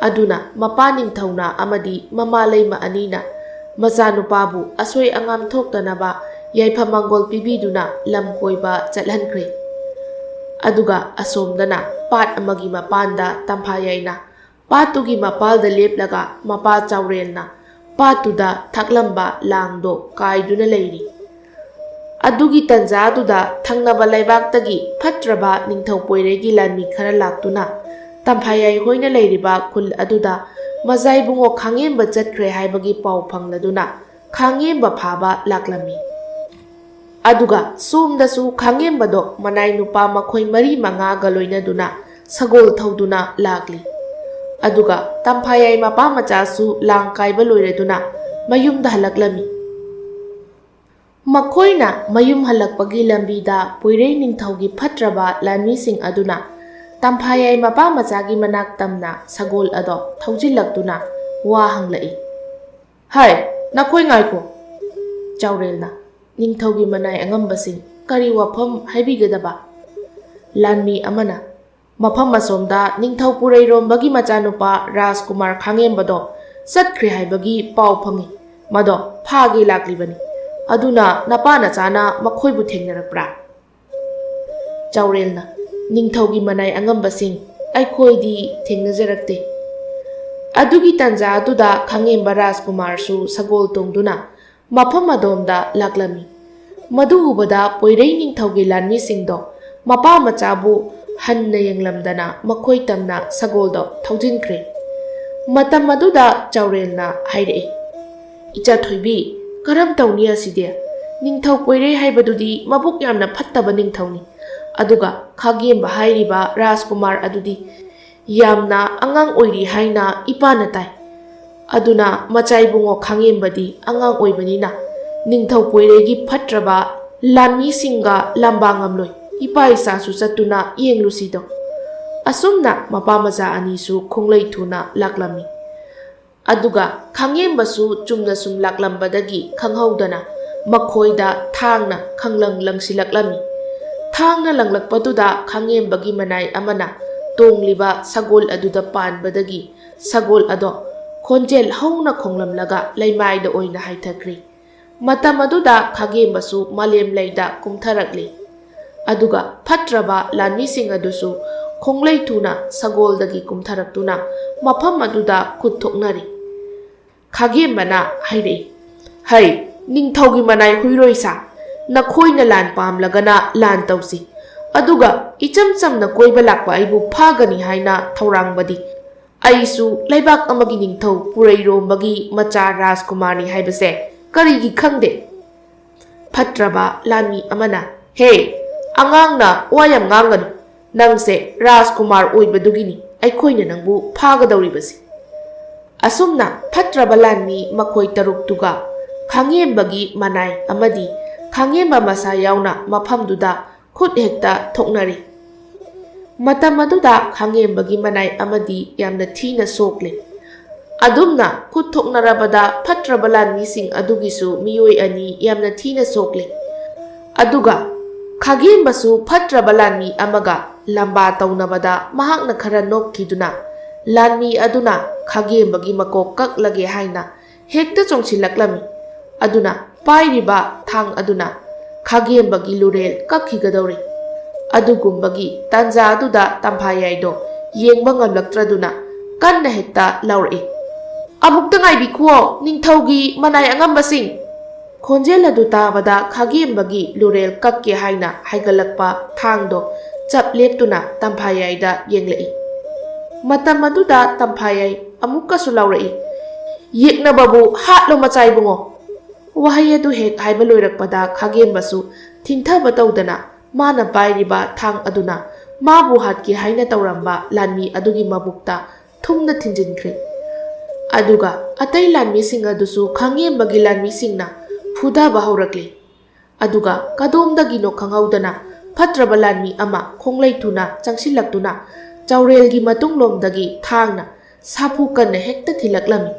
ꯑꯗꯨꯅ ꯃꯄꯥ ꯅꯤꯡꯊꯧꯅ ꯑꯃꯗꯤ ꯃꯃꯥ ꯂꯩꯃ ꯑꯅꯤꯅ ꯃꯆꯥꯅꯨꯄꯥꯕꯨ ꯑꯁꯣꯏ ꯑꯉꯥꯝ ꯊꯣꯛꯇꯅꯕ ꯌꯥꯏꯐ ꯃꯪꯒꯣꯜ ꯄꯤꯕꯤꯗꯨꯅ ꯂꯝ ꯀꯣꯏꯕ ꯆꯠꯍꯟꯈ꯭ꯔꯦ꯫ ꯑꯗꯨꯒ ꯑꯁꯣꯝꯗꯅ ꯄꯥꯠ ꯑꯃꯒꯤ ꯃꯄꯥꯟꯗ ꯇꯝꯐꯥꯌꯥꯏꯅ ꯄꯥꯠꯇꯨꯒꯤ ꯃꯄꯥꯜꯗ ꯂꯦꯞꯂꯒ ꯃꯄꯥ ꯆꯥꯎꯔꯦꯜꯅ ꯄꯥꯠꯇꯨꯗ ꯊꯥꯛꯂꯝꯕ ꯂꯥꯡꯗꯣ ꯀꯥꯏꯗꯨꯅ ꯂꯩꯔꯤ꯫ ꯑꯗꯨꯒꯤ ꯇꯟꯖꯥꯗꯨꯗ ꯊꯪꯅꯕ ꯂꯩꯕꯥꯛꯇꯒꯤ ꯐꯠꯇ꯭ꯔꯕ ꯅꯤꯡꯊꯧ ꯄꯣꯏꯔꯩꯒꯤ ꯂꯥꯟꯃꯤ ꯈꯔ ꯂꯥꯛꯇꯨꯅ ꯇꯝꯐꯥꯌꯥꯏ ꯍꯣꯏꯅ ꯂꯩꯔꯤꯕ ꯈꯨꯜ ꯑꯗꯨꯗ ꯃꯖꯥꯏꯕꯨꯡꯉꯣ ꯈꯥꯡꯉꯦꯝꯕ ꯆꯠꯈ꯭ꯔꯦ ꯍꯥꯏꯕꯒꯤ ꯄꯥꯎ ꯐꯪꯂꯗꯨꯅ ꯈꯥꯡꯉꯦꯝꯕ ꯐꯥꯕ ꯂꯥꯛꯂꯝꯃꯤ꯫ ꯑꯗꯨꯒ ꯁꯣꯝꯗꯁꯨ ꯈꯥꯡꯉꯦꯝꯕꯗꯣ ꯃꯅꯥꯏ ꯅꯨꯄꯥ ꯃꯈꯣꯏ ꯃꯔꯤ ꯃꯉꯥꯒ ꯂꯣꯏꯅꯗꯨꯅ ꯁꯒꯣꯜ ꯊꯧꯗꯨꯅ ꯂꯥꯛꯂꯤ꯫ ꯑꯗꯨꯒ ꯇꯝꯐꯥꯌꯥꯏ ꯃꯄꯥ ꯃꯆꯥꯁꯨ ꯂꯥꯡ ꯀꯥꯏꯕ ꯂꯣꯏꯔꯗꯨꯅ ꯃꯌꯨꯝꯗ ꯍꯜꯂꯛꯂꯝꯃꯤ꯫ ꯃꯈꯣꯏꯅ ꯃꯌꯨꯝ ꯍꯜꯂꯛꯄꯒꯤ ꯂꯝꯕꯤꯗ ꯄꯣꯏꯔꯩ ꯅꯤꯡꯊꯧꯒꯤ ꯐꯠꯇ꯭ꯔꯕ ꯂꯥꯟꯃꯤꯁꯤꯡ ꯑꯗꯨꯅ ꯇꯝꯐꯥꯌꯥꯏ ꯃꯄꯥ ꯃꯆꯥꯒꯤ ꯃꯅꯥꯛ ꯇꯝꯅ ꯁꯒꯣꯜ ꯑꯗꯣ ꯊꯧꯖꯤꯜꯂꯛꯇꯨꯅ ꯋꯥ ꯍꯪꯂꯛꯏ꯫ "ꯍꯥꯏ, ꯅꯈꯣꯏ ꯉꯥꯏꯈꯣ"꯫ ꯆꯥꯎꯔꯦꯜꯅ, "ꯅꯤꯡꯊꯧꯒꯤ ꯃꯅꯥꯏ ꯑꯉꯝꯕꯁꯤꯡ, ꯀꯔꯤ ꯋꯥꯐꯝ ꯍꯥꯏꯕꯤꯒꯗꯕ?" ꯂꯥꯟꯃꯤ ꯑꯃꯅ, "ꯃꯐꯝ ꯑꯁꯣꯝꯗ ꯅꯤꯡꯊꯧ ꯄꯨꯔꯩꯔꯣꯝꯕꯒꯤ ꯃꯆꯥꯅꯨꯄꯥ ꯔꯥꯖꯀꯨꯃꯥꯔ ꯈꯥꯡꯉꯦꯝꯕꯗꯣ ꯆꯠꯈ꯭ꯔꯦ ꯍꯥꯏꯕꯒꯤ ꯄꯥꯎ ꯐꯪꯏ꯫ ꯃꯗꯣ ꯐꯥꯒꯦ ꯂꯥꯛꯂꯤꯕꯅꯤ꯫ ꯑꯗꯨꯅ ꯅꯄꯥ ꯅꯆꯥꯅ ꯃꯈꯣꯏꯕꯨ ꯊꯦꯡꯅꯔꯛꯄ꯭ꯔꯥ?" ꯆꯥꯎꯔꯦꯜꯅ, "ꯅꯤꯡꯊꯧꯒꯤ ꯃꯅꯥꯏ ꯑꯉꯝꯕꯁꯤꯡ, ꯑꯩꯈꯣꯏꯗꯤ ꯊꯦꯡꯅꯖꯔꯛꯇꯦ"꯫ ꯑꯗꯨꯒꯤ ꯇꯥꯟꯖꯥ ꯑꯗꯨꯗ ꯈꯥꯡꯉꯦꯝꯕ ꯔꯥꯖꯀꯨꯃꯥꯔꯁꯨ ꯁꯒꯣꯜ ꯇꯣꯡꯗꯨꯅ ꯃꯐꯝ ꯑꯗꯣꯝꯗ ꯂꯥꯛꯂꯝꯃꯤ꯫ ꯃꯗꯨ ꯎꯕꯗ ꯄꯣꯏꯔꯩ ꯅꯤꯡꯊꯧꯒꯤ ꯂꯥꯟꯃꯤꯁꯤꯡꯗꯣ ꯃꯄꯥ ꯃꯆꯥꯕꯨ ꯍꯟꯅ ꯌꯦꯡꯂꯝꯗꯅ ꯃꯈꯣꯏ ꯇꯝꯅ ꯁꯒꯣꯜꯗꯣ ꯊꯧꯖꯤꯟꯈ꯭ꯔꯦ꯫ ꯃꯇꯝ ꯑꯗꯨꯗ ꯆꯥꯎꯔꯦꯜꯅ ꯍꯥꯏꯔꯛꯏ, "ꯏꯆꯥ ꯊꯣꯏꯕꯤ, ꯀꯔꯝ ꯇꯧꯅꯤ ꯑꯁꯤꯗꯤ? ꯅꯤꯡꯊꯧ ꯄꯣꯏꯔꯩ ꯍꯥꯏꯕꯗꯨꯗꯤ ꯃꯕꯨꯛ ꯌꯥꯝꯅ ꯐꯠꯇꯕ ꯅꯤꯡꯊꯧꯅꯤ꯫ ꯑꯗꯨꯒ ꯈꯥꯒꯦꯝꯕ ꯍꯥꯏꯔꯤꯕ ꯔꯥꯖꯀꯨꯃꯥꯔ ꯑꯗꯨꯗꯤ ꯌꯥꯝꯅ ꯑꯉꯥꯡ ꯑꯣꯏꯔꯤ ꯍꯥꯏꯅ ꯏꯄꯥꯅ ꯇꯥꯏ꯫ ꯑꯗꯨꯅ ꯃꯆꯥ ꯏꯕꯨꯡꯉꯣ ꯈꯥꯡꯉꯦꯝꯕꯗꯤ ꯑꯉꯥꯡ ꯑꯣꯏꯕꯅꯤꯅ ꯅꯤꯡꯊꯧ ꯄꯣꯏꯔꯩꯒꯤ ꯐꯠꯇ꯭ꯔꯕ ꯂꯥꯟꯃꯤꯁꯤꯡꯒ ꯂꯥꯝꯕꯥ ꯉꯝꯂꯣꯏ꯫ ꯏꯄꯥ ꯏꯆꯥꯁꯨ ꯆꯠꯇꯨꯅ ꯌꯦꯡꯂꯨꯁꯤꯗꯣ"꯫ ꯑꯁꯨꯝꯅ ꯃꯄꯥ ꯃꯆꯥ ꯑꯅꯤꯁꯨ ꯈꯣꯡꯂꯩ ꯊꯨꯅ ꯂꯥꯛꯂꯝꯃꯤ꯫ ꯑꯗꯨꯒ ꯈꯥꯡꯉꯦꯝꯕꯁꯨ ꯆꯨꯝꯅ ꯁꯨꯝ ꯂꯥꯛꯂꯝꯕꯗꯒꯤ ꯈꯪꯍꯧꯗꯅ ꯃꯈꯣꯏꯗ ꯊꯥꯡꯅ ꯈꯪꯂꯪ ꯂꯪꯁꯤꯜꯂꯛꯂꯝꯃꯤ꯫ ꯊꯥꯡꯅ ꯂꯪꯂꯛꯄꯗꯨꯗ ꯈꯥꯡꯉꯦꯝꯕꯒꯤ ꯃꯅꯥꯏ ꯑꯃꯅ ꯇꯣꯡꯂꯤꯕ ꯁꯒꯣꯜ ꯑꯗꯨꯗ ꯄꯥꯟꯕꯗꯒꯤ ꯁꯒꯣꯜ ꯑꯗꯣ ꯈꯣꯟꯖꯦꯜ ꯍꯧꯅ ꯈꯣꯡꯂꯝꯂꯒ ꯂꯩꯃꯥꯏꯗ ꯑꯣꯏꯅ ꯍꯥꯏꯊꯈ꯭ꯔꯤ꯫ ꯃꯇꯝ ꯑꯗꯨꯗ ꯈꯥꯒꯦꯝꯕꯁꯨ ꯃꯥꯂꯦꯝ ꯂꯩꯗ ꯀꯨꯝꯊꯔꯛꯂꯤ꯫ ꯑꯗꯨꯒ ꯐꯠꯇ꯭ꯔꯕ ꯂꯥꯟꯃꯤꯁꯤꯡ ꯑꯗꯨꯁꯨ ꯈꯣꯡꯂꯩ ꯊꯨꯅ ꯁꯒꯣꯜꯗꯒꯤ ꯀꯨꯝꯊꯔꯛꯇꯨꯅ ꯃꯐꯝ ꯑꯗꯨꯗ ꯈꯨꯠ ꯊꯣꯛꯅꯔꯤ꯫ ꯈꯥꯒꯦꯝꯕꯅ ꯍꯥꯏꯔꯛꯏ, "ꯍꯩ, ꯅꯤꯡꯊꯧꯒꯤ ꯃꯅꯥꯏ ꯍꯨꯏꯔꯣꯏꯁꯥ, ꯅꯈꯣꯏꯅ ꯂꯥꯟ ꯄꯥꯝꯂꯒꯅ ꯂꯥꯟ ꯇꯧꯁꯤ, ꯑꯗꯨꯒ ꯏꯆꯝ ꯆꯝꯅ ꯀꯣꯏꯕ ꯂꯥꯛꯄ ꯑꯩꯕꯨ ꯐꯥꯒꯅꯤ ꯍꯥꯏꯅ ꯊꯧꯔꯥꯡꯕꯗꯤ? ꯑꯩꯁꯨ ꯂꯩꯕꯥꯛ ꯑꯃꯒꯤ ꯅꯤꯡꯊꯧ ꯄꯨꯔꯩꯔꯣꯝꯕꯒꯤ ꯃꯆꯥ ꯔꯥꯖꯀꯨꯃꯥꯔꯅꯤ ꯍꯥꯏꯕꯁꯦ ꯀꯔꯤꯒꯤ ꯈꯪꯗꯦ?" ꯐꯠꯇ꯭ꯔꯕ ꯂꯥꯟꯃꯤ ꯑꯃꯅ, "ꯍꯦ, ꯑꯉꯥꯡꯅ ꯋꯥ ꯌꯥꯝ ꯉꯥꯡꯒꯅꯨ꯫ ꯅꯪꯁꯦ ꯔꯥꯖꯀꯨꯃꯥꯔ ꯑꯣꯏꯕꯗꯨꯒꯤꯅꯤ ꯑꯩꯈꯣꯏꯅ ꯅꯪꯕꯨ ꯐꯥꯒꯗꯧꯔꯤꯕꯁꯤ"꯫ ꯑꯁꯨꯝꯅ ꯐꯠꯇ꯭ꯔꯕ ꯂꯥꯟꯃꯤ ꯃꯈꯣꯏ ꯇꯔꯨꯛꯇꯨꯒ ꯈꯥꯡꯉꯦꯝꯕꯒꯤ ꯃꯅꯥꯏ ꯑꯃꯗꯤ ꯈꯥꯡꯉꯦꯝꯕ ꯃꯁꯥ ꯌꯥꯎꯅ ꯃꯐꯝꯗꯨꯗ ꯈꯨꯠ ꯍꯦꯛꯇ ꯊꯣꯛꯅꯔꯤ꯫ ꯃꯇꯝ ꯑꯗꯨꯗ ꯈꯥꯡꯉꯦꯝꯕꯒꯤ ꯃꯅꯥꯏ ꯑꯃꯗꯤ ꯌꯥꯝꯅ ꯊꯤꯅ ꯁꯣꯛꯂꯦ꯫ ꯑꯗꯨꯝꯅ ꯈꯨꯠ ꯊꯣꯛꯅꯔꯕꯗ ꯐꯠꯇ꯭ꯔꯕ ꯂꯥꯟꯃꯤꯁꯤꯡ ꯑꯗꯨꯒꯤꯁꯨ ꯃꯤꯑꯣꯏ ꯑꯅꯤ ꯌꯥꯝꯅ ꯊꯤꯅ ꯁꯣꯛꯂꯦ꯫ ꯑꯗꯨꯒ ꯈꯥꯒꯦꯝꯕꯁꯨ ꯐꯠꯇ꯭ꯔꯕ ꯂꯥꯟꯃꯤ ꯑꯃꯒ ꯂꯝꯕꯥ ꯇꯧꯅꯕꯗ ꯃꯍꯥꯛꯅ ꯈꯔ ꯅꯣꯛꯈꯤꯗꯨꯅ ꯂꯥꯟꯃꯤ ꯑꯗꯨꯅ ꯈꯥꯒꯦꯝꯕꯒꯤ ꯃꯀꯣꯛ ꯀꯛꯂꯒꯦ ꯍꯥꯏꯅ ꯍꯦꯛꯇ ꯆꯣꯡꯁꯤꯜꯂꯛꯂꯝꯃꯤ꯫ ꯑꯗꯨꯅ ꯄꯥꯏꯔꯤꯕ ꯊꯥꯡ ꯑꯗꯨꯅ ꯈꯥꯒꯦꯝꯕꯒꯤ ꯂꯨꯔꯦꯜ ꯀꯛꯈꯤꯒꯗꯧꯔꯤ꯫ ꯑꯗꯨꯒꯨꯝꯕꯒꯤ ꯇꯥꯟꯖꯥ ꯑꯗꯨꯗ ꯇꯝꯐꯥꯌꯥꯏꯗꯣ ꯌꯦꯡꯕ ꯉꯝꯂꯛꯇ꯭ꯔꯗꯨꯅ ꯀꯟꯅ ꯍꯦꯛꯇ ꯂꯥꯎꯔꯛꯏ, "ꯑꯃꯨꯛꯇ ꯉꯥꯏꯕꯤꯈꯨꯋꯣ, ꯅꯤꯡꯊꯧꯒꯤ ꯃꯅꯥꯏ ꯑꯉꯝꯕꯁꯤꯡ! ꯈꯣꯟꯖꯦꯜ ꯑꯗꯨ ꯇꯥꯕꯗ ꯈꯥꯒꯦꯝꯕꯒꯤ ꯂꯨꯔꯦꯜ ꯀꯛꯀꯦ ꯍꯥꯏꯅ ꯍꯥꯏꯒꯠꯂꯛꯄ ꯊꯥꯡꯗꯣ ꯆꯞ ꯂꯦꯞꯇꯨꯅ ꯇꯝꯐꯥꯌꯥꯏꯗ ꯌꯦꯡꯂꯛꯏ꯫ ꯃꯇꯝ ꯑꯗꯨꯗ ꯇꯝꯐꯥꯌꯥꯏ ꯑꯃꯨꯛꯀꯁꯨ ꯂꯥꯎꯔꯛꯏ, "ꯌꯦꯛꯅꯕꯕꯨ ꯍꯥꯠꯂꯣ ꯃꯆꯥ ꯏꯕꯨꯡꯉꯣ!" ꯋꯥꯍꯩ ꯑꯗꯨ ꯍꯦꯛ ꯍꯥꯏꯕ ꯂꯣꯏꯔꯛꯄꯗ ꯈꯥꯒꯦꯝꯕꯁꯨ ꯊꯤꯡꯊꯕ ꯇꯧꯗꯅ ꯃꯥꯅ ꯄꯥꯏꯔꯤꯕ ꯊꯥꯡ ꯑꯗꯨꯅ ꯃꯥꯕꯨ ꯍꯥꯠꯀꯦ ꯍꯥꯏꯅ ꯇꯧꯔꯝꯕ ꯂꯥꯟꯃꯤ ꯑꯗꯨꯒꯤ ꯃꯕꯨꯛꯇ ꯊꯨꯝꯅ ꯊꯤꯟꯖꯤꯟꯈ꯭ꯔꯦ꯫ ꯑꯗꯨꯒ ꯑꯇꯩ ꯂꯥꯟꯃꯤꯁꯤꯡ ꯑꯗꯨꯁꯨ ꯈꯥꯒꯦꯝꯕꯒꯤ ꯂꯥꯟꯃꯤꯁꯤꯡꯅ ꯐꯨꯊꯕ ꯍꯧꯔꯛꯂꯦ꯫ ꯑꯗꯨꯒ ꯀꯗꯣꯝꯗꯒꯤꯅꯣ ꯈꯪꯍꯧꯗꯅ ꯐꯠꯇ꯭ꯔꯕ ꯂꯥꯟꯃꯤ ꯑꯃ ꯈꯣꯡꯂꯩ ꯊꯨꯅ ꯆꯪꯁꯤꯜꯂꯛꯇꯨꯅ ꯆꯥꯎꯔꯦꯜꯒꯤ ꯃꯇꯨꯡꯂꯣꯝꯗꯒꯤ ꯊꯥꯡꯅ ꯁꯥꯐꯨ ꯀꯟꯅ ꯍꯦꯛꯇ ꯊꯤꯜꯂꯛꯂꯝꯃꯤ꯫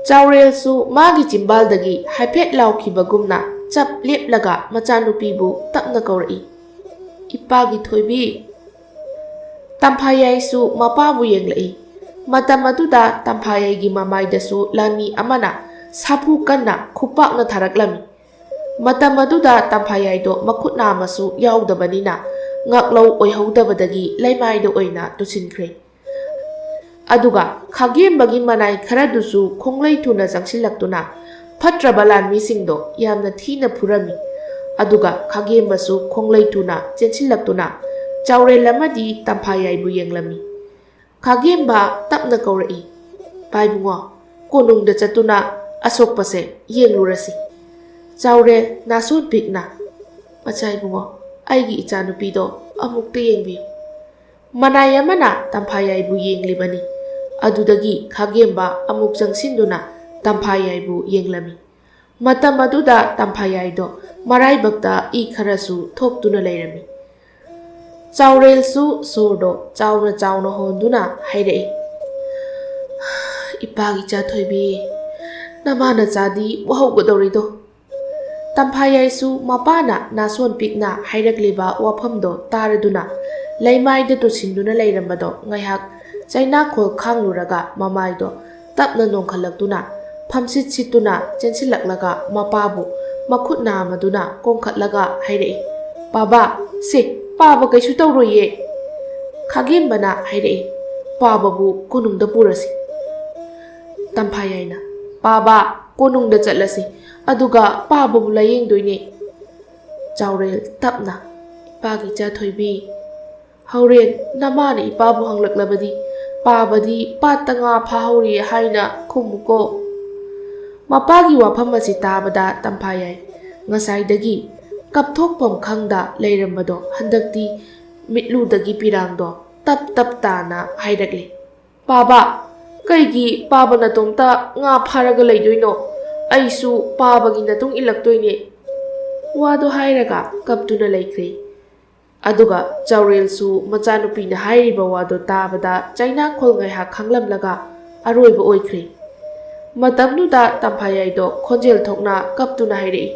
ꯆꯥꯎꯔꯦꯜꯁꯨ ꯃꯥꯒꯤ ꯆꯤꯝꯕꯥꯜꯗꯒꯤ ꯍꯥꯏꯐꯦꯠ ꯂꯥꯎꯈꯤꯕꯒꯨꯝꯅ ꯆꯞ ꯂꯦꯞꯂꯒ ꯃꯆꯥꯅꯨꯄꯤꯕꯨ ꯇꯞꯅ ꯀꯧꯔꯛꯏ, "ꯏꯄꯥꯒꯤ ꯊꯣꯏꯕꯤ!" ꯇꯝꯐꯥꯌꯥꯏꯁꯨ ꯃꯄꯥꯕꯨ ꯌꯦꯡꯂꯛꯏ꯫ ꯃꯇꯝ ꯑꯗꯨꯗ ꯇꯝꯐꯥꯌꯥꯏꯒꯤ ꯃꯃꯥꯏꯗꯁꯨ ꯂꯥꯟꯃꯤ ꯑꯃꯅ ꯁꯥꯐꯨ ꯀꯟꯅ ꯈꯨꯄꯥꯛꯅ ꯊꯥꯔꯛꯂꯝꯃꯤ꯫ ꯃꯇꯝ ꯑꯗꯨꯗ ꯇꯝꯐꯥꯌꯥꯏꯗꯣ ꯃꯈꯨꯠ ꯅꯥꯝꯃꯁꯨ ꯌꯥꯎꯗꯕꯅꯤꯅ ꯉꯥꯛꯂꯧ ꯑꯣꯏꯍꯧꯗꯕꯗꯒꯤ ꯂꯩꯃꯥꯏꯗ ꯑꯣꯏꯅ ꯇꯨꯁꯤꯟꯈ꯭ꯔꯦ꯫ ꯑꯗꯨꯒ ꯈꯥꯒꯦꯝꯕꯒꯤ ꯃꯅꯥꯏ ꯈꯔꯗꯨꯁꯨ ꯈꯣꯡꯂꯩ ꯊꯨꯅ ꯆꯪꯁꯤꯜꯂꯛꯇꯨꯅ ꯐꯠꯇ꯭ꯔꯕ ꯂꯥꯟꯃꯤꯁꯤꯡꯗꯣ ꯌꯥꯝꯅ ꯊꯤꯅ ꯐꯨꯔꯝꯃꯤ꯫ ꯑꯗꯨꯒ ꯈꯥꯒꯦꯝꯕꯁꯨ ꯈꯣꯡꯂꯩ ꯊꯨꯅ ꯆꯦꯟꯁꯤꯜꯂꯛꯇꯨꯅ ꯆꯥꯎꯔꯦꯜ ꯑꯃꯗꯤ ꯇꯝꯐꯥꯌꯥꯏꯕꯨ ꯌꯦꯡꯂꯝꯃꯤ꯫ ꯈꯥꯒꯦꯝꯕ ꯇꯞꯅ ꯀꯧꯔꯛꯏ, "ꯄꯥꯏꯕꯨꯡꯉꯣ, ꯀꯣꯅꯨꯡꯗ ꯆꯠꯇꯨꯅ ꯑꯁꯣꯛꯄꯁꯦ ꯌꯦꯡꯂꯨꯔꯁꯤ꯫" ꯆꯥꯎꯔꯦꯜ ꯅꯥꯁꯣꯟ ꯄꯤꯛꯅ, "ꯃꯆꯥ ꯏꯕꯨꯡꯉꯣ, ꯑꯩꯒꯤ ꯏꯆꯥꯅꯨꯄꯤꯗꯣ ꯑꯃꯨꯛꯇ ꯌꯦꯡꯕꯤꯌꯨ꯫" ꯃꯅꯥꯏ ꯑꯃꯅ ꯇꯝꯐꯥꯌꯥꯏꯕꯨ ꯌꯦꯡꯂꯤꯕꯅꯤ꯫ ꯑꯗꯨꯗꯒꯤ ꯈꯥꯒꯦꯝꯕ ꯑꯃꯨꯛ ꯆꯪꯁꯤꯟꯗꯨꯅ ꯇꯝꯐꯥꯌꯥꯏꯕꯨ ꯌꯦꯡꯂꯝꯃꯤ꯫ ꯃꯇꯝ ꯑꯗꯨꯗ ꯇꯝꯐꯥꯌꯥꯏꯗꯣ ꯃꯔꯥꯏꯕꯛꯇ ꯏ ꯈꯔꯁꯨ ꯊꯣꯛꯇꯨꯅ ꯂꯩꯔꯝꯃꯤ꯫ ꯆꯥꯎꯔꯦꯜꯁꯨ ꯁꯣꯔꯗꯣ ꯆꯥꯎꯅ ꯆꯥꯎꯅ ꯍꯣꯟꯗꯨꯅ ꯍꯥꯏꯔꯛꯏ, "ꯏꯄꯥꯒꯤ ꯏꯆꯥ ꯊꯣꯏꯕꯤ, ꯅꯃꯥ ꯅꯆꯥꯗꯤ ꯋꯥꯍꯧꯒꯗꯧꯔꯤꯗꯣ?" ꯇꯝꯐꯥꯌꯥꯏꯁꯨ ꯃꯄꯥꯅ ꯅꯥꯁꯣꯟ ꯄꯤꯛꯅ ꯍꯥꯏꯔꯛꯂꯤꯕ ꯋꯥꯐꯝꯗꯣ ꯇꯥꯔꯗꯨꯅ ꯂꯩꯃꯥꯏꯗ ꯇꯨꯁꯤꯟꯗꯨꯅ ꯂꯩꯔꯝꯕꯗꯣ ꯉꯥꯏꯍꯥꯛ ꯆꯩꯅꯥꯈꯣꯜ ꯈꯥꯡꯂꯨꯔꯒ ꯃꯃꯥꯏꯗꯣ ꯇꯞꯅ ꯅꯣꯡꯈꯠꯂꯛꯇꯨꯅ ꯐꯝꯁꯤꯠ ꯁꯤꯠꯇꯨꯅ ꯆꯦꯟꯁꯤꯜꯂꯛꯂꯒ ꯃꯄꯥꯕꯨ ꯃꯈꯨꯠ ꯅꯥꯝꯃꯗꯨꯅ ꯀꯣꯡꯈꯠꯂꯒ ꯍꯥꯏꯔꯛꯏ, "ꯄꯥꯕ, ꯁꯦ, ꯄꯥꯕ ꯀꯩꯁꯨ ꯇꯧꯔꯣꯏꯌꯦ꯫" ꯈꯥꯒꯦꯝꯕꯅ ꯍꯥꯏꯔꯛꯏ, "ꯄꯥꯕꯕꯨ ꯀꯣꯅꯨꯡꯗ ꯄꯨꯔꯁꯤ꯫" ꯇꯝꯐꯥꯌꯥꯏꯅ, "ꯄꯥꯕ, ꯀꯣꯅꯨꯡꯗ ꯆꯠꯂꯁꯤ, ꯑꯗꯨꯒ ꯄꯥꯕꯕꯨ ꯂꯥꯌꯦꯡꯗꯣꯏꯅꯦ꯫ ꯆꯥꯎꯔꯦꯜ ꯇꯞꯅ, "ꯏꯄꯥꯒꯤ ꯏꯆꯥ ꯊꯣꯏꯕꯤ, ꯍꯣꯔꯦꯟ ꯅꯃꯥꯅ ꯏꯄꯥꯕꯨ ꯍꯪꯂꯛꯂꯕꯗꯤ, ꯄꯥꯕꯗꯤ ꯄꯥꯠꯇ ꯉꯥ ꯐꯥꯍꯧꯔꯤ ꯍꯥꯏꯅ ꯈꯨꯝꯃꯨꯀꯣ꯫" ꯃꯄꯥꯒꯤ ꯋꯥꯐꯝ ꯑꯁꯤ ꯇꯥꯕꯗ ꯇꯝꯐꯥꯌꯥꯏ ꯉꯁꯥꯏꯗꯒꯤ ꯀꯞꯊꯣꯛꯐꯝ ꯈꯪꯗ ꯂꯩꯔꯝꯕꯗꯣ ꯍꯟꯗꯛꯇꯤ ꯃꯤꯠꯂꯨꯗꯒꯤ ꯄꯤꯔꯥꯡꯗꯣ ꯇꯞ ꯇꯞ ꯇꯥꯅ ꯍꯥꯏꯔꯛꯂꯦ꯫ "ꯄꯥꯕ, ꯀꯩꯒꯤ ꯄꯥꯕ ꯅꯇꯣꯝꯇ ꯉꯥ ꯐꯥꯔꯒ ꯂꯩꯗꯣꯏꯅꯣ? ꯑꯩꯁꯨ ꯄꯥꯕꯒꯤ ꯃꯇꯨꯡ ꯏꯜꯂꯛꯇꯣꯏꯅꯦ꯫" ꯋꯥꯗꯣ ꯍꯥꯏꯔꯒ ꯀꯞꯇꯨꯅ ꯂꯩꯈ꯭ꯔꯦ꯫ ꯑꯗꯨꯒ ꯆꯥꯎꯔꯦꯜꯁꯨ ꯃꯆꯥꯅꯨꯄꯤꯅ ꯍꯥꯏꯔꯤꯕ ꯋꯥꯗꯣ ꯇꯥꯕꯗ ꯆꯩꯅꯥꯈꯣꯜ ꯉꯥꯏꯍꯥꯛ ꯈꯥꯡꯂꯝꯂꯒ ꯑꯔꯣꯏꯕ ꯑꯣꯏꯈ꯭ꯔꯦ꯫ ꯃꯇꯝꯗꯨꯗ ꯇꯝꯐꯥꯌꯥꯏꯗꯣ ꯈꯣꯟꯖꯦꯜ ꯊꯣꯛꯅ ꯀꯞꯇꯨꯅ ꯍꯥꯏꯔꯛꯏ,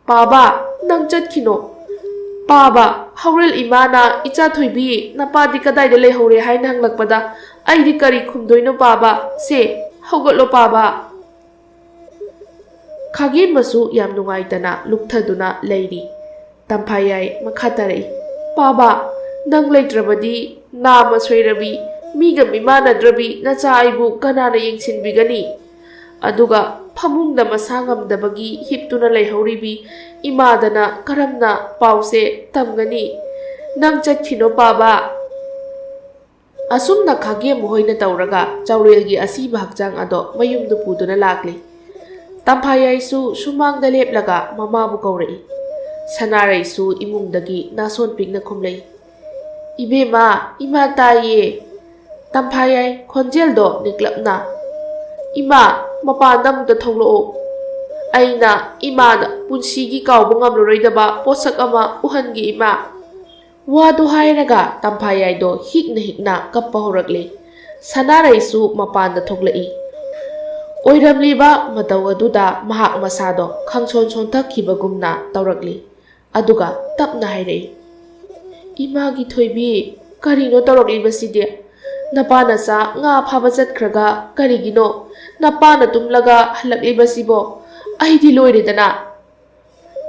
"ꯄꯥꯕ, ꯅꯪ ꯆꯠꯈꯤꯅꯣ꯫ ꯄꯥꯕ, ꯍꯣꯔꯦꯟ ꯏꯃꯥꯅ, 'ꯏꯆꯥ ꯊꯣꯏꯕꯤ, ꯅꯄꯥꯗꯤ ꯀꯗꯥꯏꯗ ꯂꯩꯍꯧꯔꯦ?' ꯍꯥꯏꯅ ꯍꯪꯂꯛꯄꯗ ꯑꯩꯗꯤ ꯀꯔꯤ ꯈꯨꯝꯗꯣꯏꯅꯣ ꯄꯥꯕ? ꯁꯦ, ꯍꯧꯒꯠꯂꯣ ꯄꯥꯕ꯫" ꯈꯥꯒꯦꯝꯕꯁꯨ ꯌꯥꯝ ꯅꯨꯡꯉꯥꯏꯇꯅ ꯂꯨꯞꯊꯗꯨꯅ ꯂꯩꯔꯤ꯫ ꯇꯝꯐꯥꯌꯥꯏ ꯃꯈꯥ ꯇꯥꯔꯛꯏ, "ꯄꯥꯕ, ꯅꯪ ꯂꯩꯇ꯭ꯔꯕꯗꯤ ꯅꯥꯃ ꯁꯣꯏꯔꯕꯤ, ꯃꯤꯒ ꯃꯤꯃꯥꯟꯅꯗ꯭ꯔꯕꯤ ꯅꯆꯥ ꯑꯩꯕꯨ ꯀꯅꯥꯅ ꯌꯦꯡꯁꯤꯟꯕꯤꯒꯅꯤ? ꯑꯗꯨꯒ ꯐꯃꯨꯡꯗ ꯃꯁꯥ ꯉꯝꯗꯕꯒꯤ ꯍꯤꯞꯇꯨꯅ ꯂꯩꯍꯧꯔꯤꯕꯤ ꯏꯃꯥꯗꯅ ꯀꯔꯝꯅ ꯄꯥꯎꯁꯦ ꯇꯝꯒꯅꯤ? ꯅꯪ ꯆꯠꯈꯤꯅꯣ ꯄꯥꯕ꯫" ꯑꯁꯨꯝꯅ ꯈꯥꯒꯦꯝ ꯃꯈꯣꯏꯅ ꯇꯧꯔꯒ ꯆꯥꯎꯔꯦꯜꯒꯤ ꯑꯁꯤꯕ ꯍꯛꯆꯥꯡ ꯑꯗꯣ ꯃꯌꯨꯝꯗ ꯄꯨꯗꯨꯅ ꯂꯥꯛꯂꯤ꯫ ꯇꯝꯐꯥꯌꯥꯏꯁꯨ ꯁꯨꯃꯥꯡꯗ ꯂꯦꯞꯂꯒ ꯃꯃꯥꯕꯨ ꯀꯧꯔꯛꯏ꯫ ꯁꯅꯥꯔꯩꯁꯨ ꯏꯃꯨꯡꯗꯒꯤ ꯅꯥꯁꯣꯟ ꯄꯤꯛꯅ ꯈꯨꯝꯂꯛꯏ, "ꯏꯕꯦꯝꯃ, ꯏꯃꯥ ꯇꯥꯏꯌꯦ꯫" ꯇꯝꯐꯥꯌꯥꯏ ꯈꯣꯟꯖꯦꯜꯗꯣ ꯅꯤꯛꯂꯞꯅ, "ꯏꯃꯥ, ꯃꯄꯥꯟꯗ ꯑꯃꯨꯛꯇ ꯊꯣꯛꯂꯛꯑꯣ꯫ ꯑꯩꯅ ꯏꯃꯥꯅ ꯄꯨꯟꯁꯤꯒꯤ ꯀꯥꯎꯕ ꯉꯝꯂꯔꯣꯏꯗꯕ ꯄꯣꯠꯁꯛ ꯑꯃ ꯎꯍꯟꯒꯦ ꯏꯃꯥ꯫" ꯋꯥꯗꯨ ꯍꯥꯏꯔꯒ ꯇꯝꯐꯥꯌꯥꯏꯗꯣ ꯍꯤꯛꯅ ꯍꯤꯛꯅ ꯀꯞꯄ ꯍꯧꯔꯛꯂꯦ꯫ ꯁꯅꯥꯔꯩꯁꯨ ꯃꯄꯥꯟꯗ ꯊꯣꯛꯂꯛꯏ꯫ ꯑꯣꯏꯔꯝꯂꯤꯕ ꯃꯇꯧ ꯑꯗꯨꯗ ꯃꯍꯥꯛ ꯃꯁꯥꯗꯣ ꯈꯪꯁꯣꯟ ꯁꯣꯟꯊꯈꯤꯕꯒꯨꯝꯅ ꯇꯧꯔꯛꯂꯤ꯫ ꯑꯗꯨꯒ ꯇꯞꯅ ꯍꯥꯏꯔꯛꯏ, "ꯏꯃꯥꯒꯤ ꯊꯣꯏꯕꯤ, ꯀꯔꯤꯅꯣ ꯇꯧꯔꯛꯂꯤꯕꯁꯤꯗꯤ? ꯅꯄꯥ ꯅꯆꯥ ꯉꯥ ꯐꯥꯕ ꯆꯠꯈ꯭ꯔꯒ ꯀꯔꯤꯒꯤꯅꯣ ꯅꯄꯥꯅ ꯇꯨꯝꯂꯒ ꯍꯜꯂꯛꯂꯤꯕꯁꯤꯕꯣ? ꯑꯩꯗꯤ ꯂꯣꯏꯔꯦꯗꯅ!"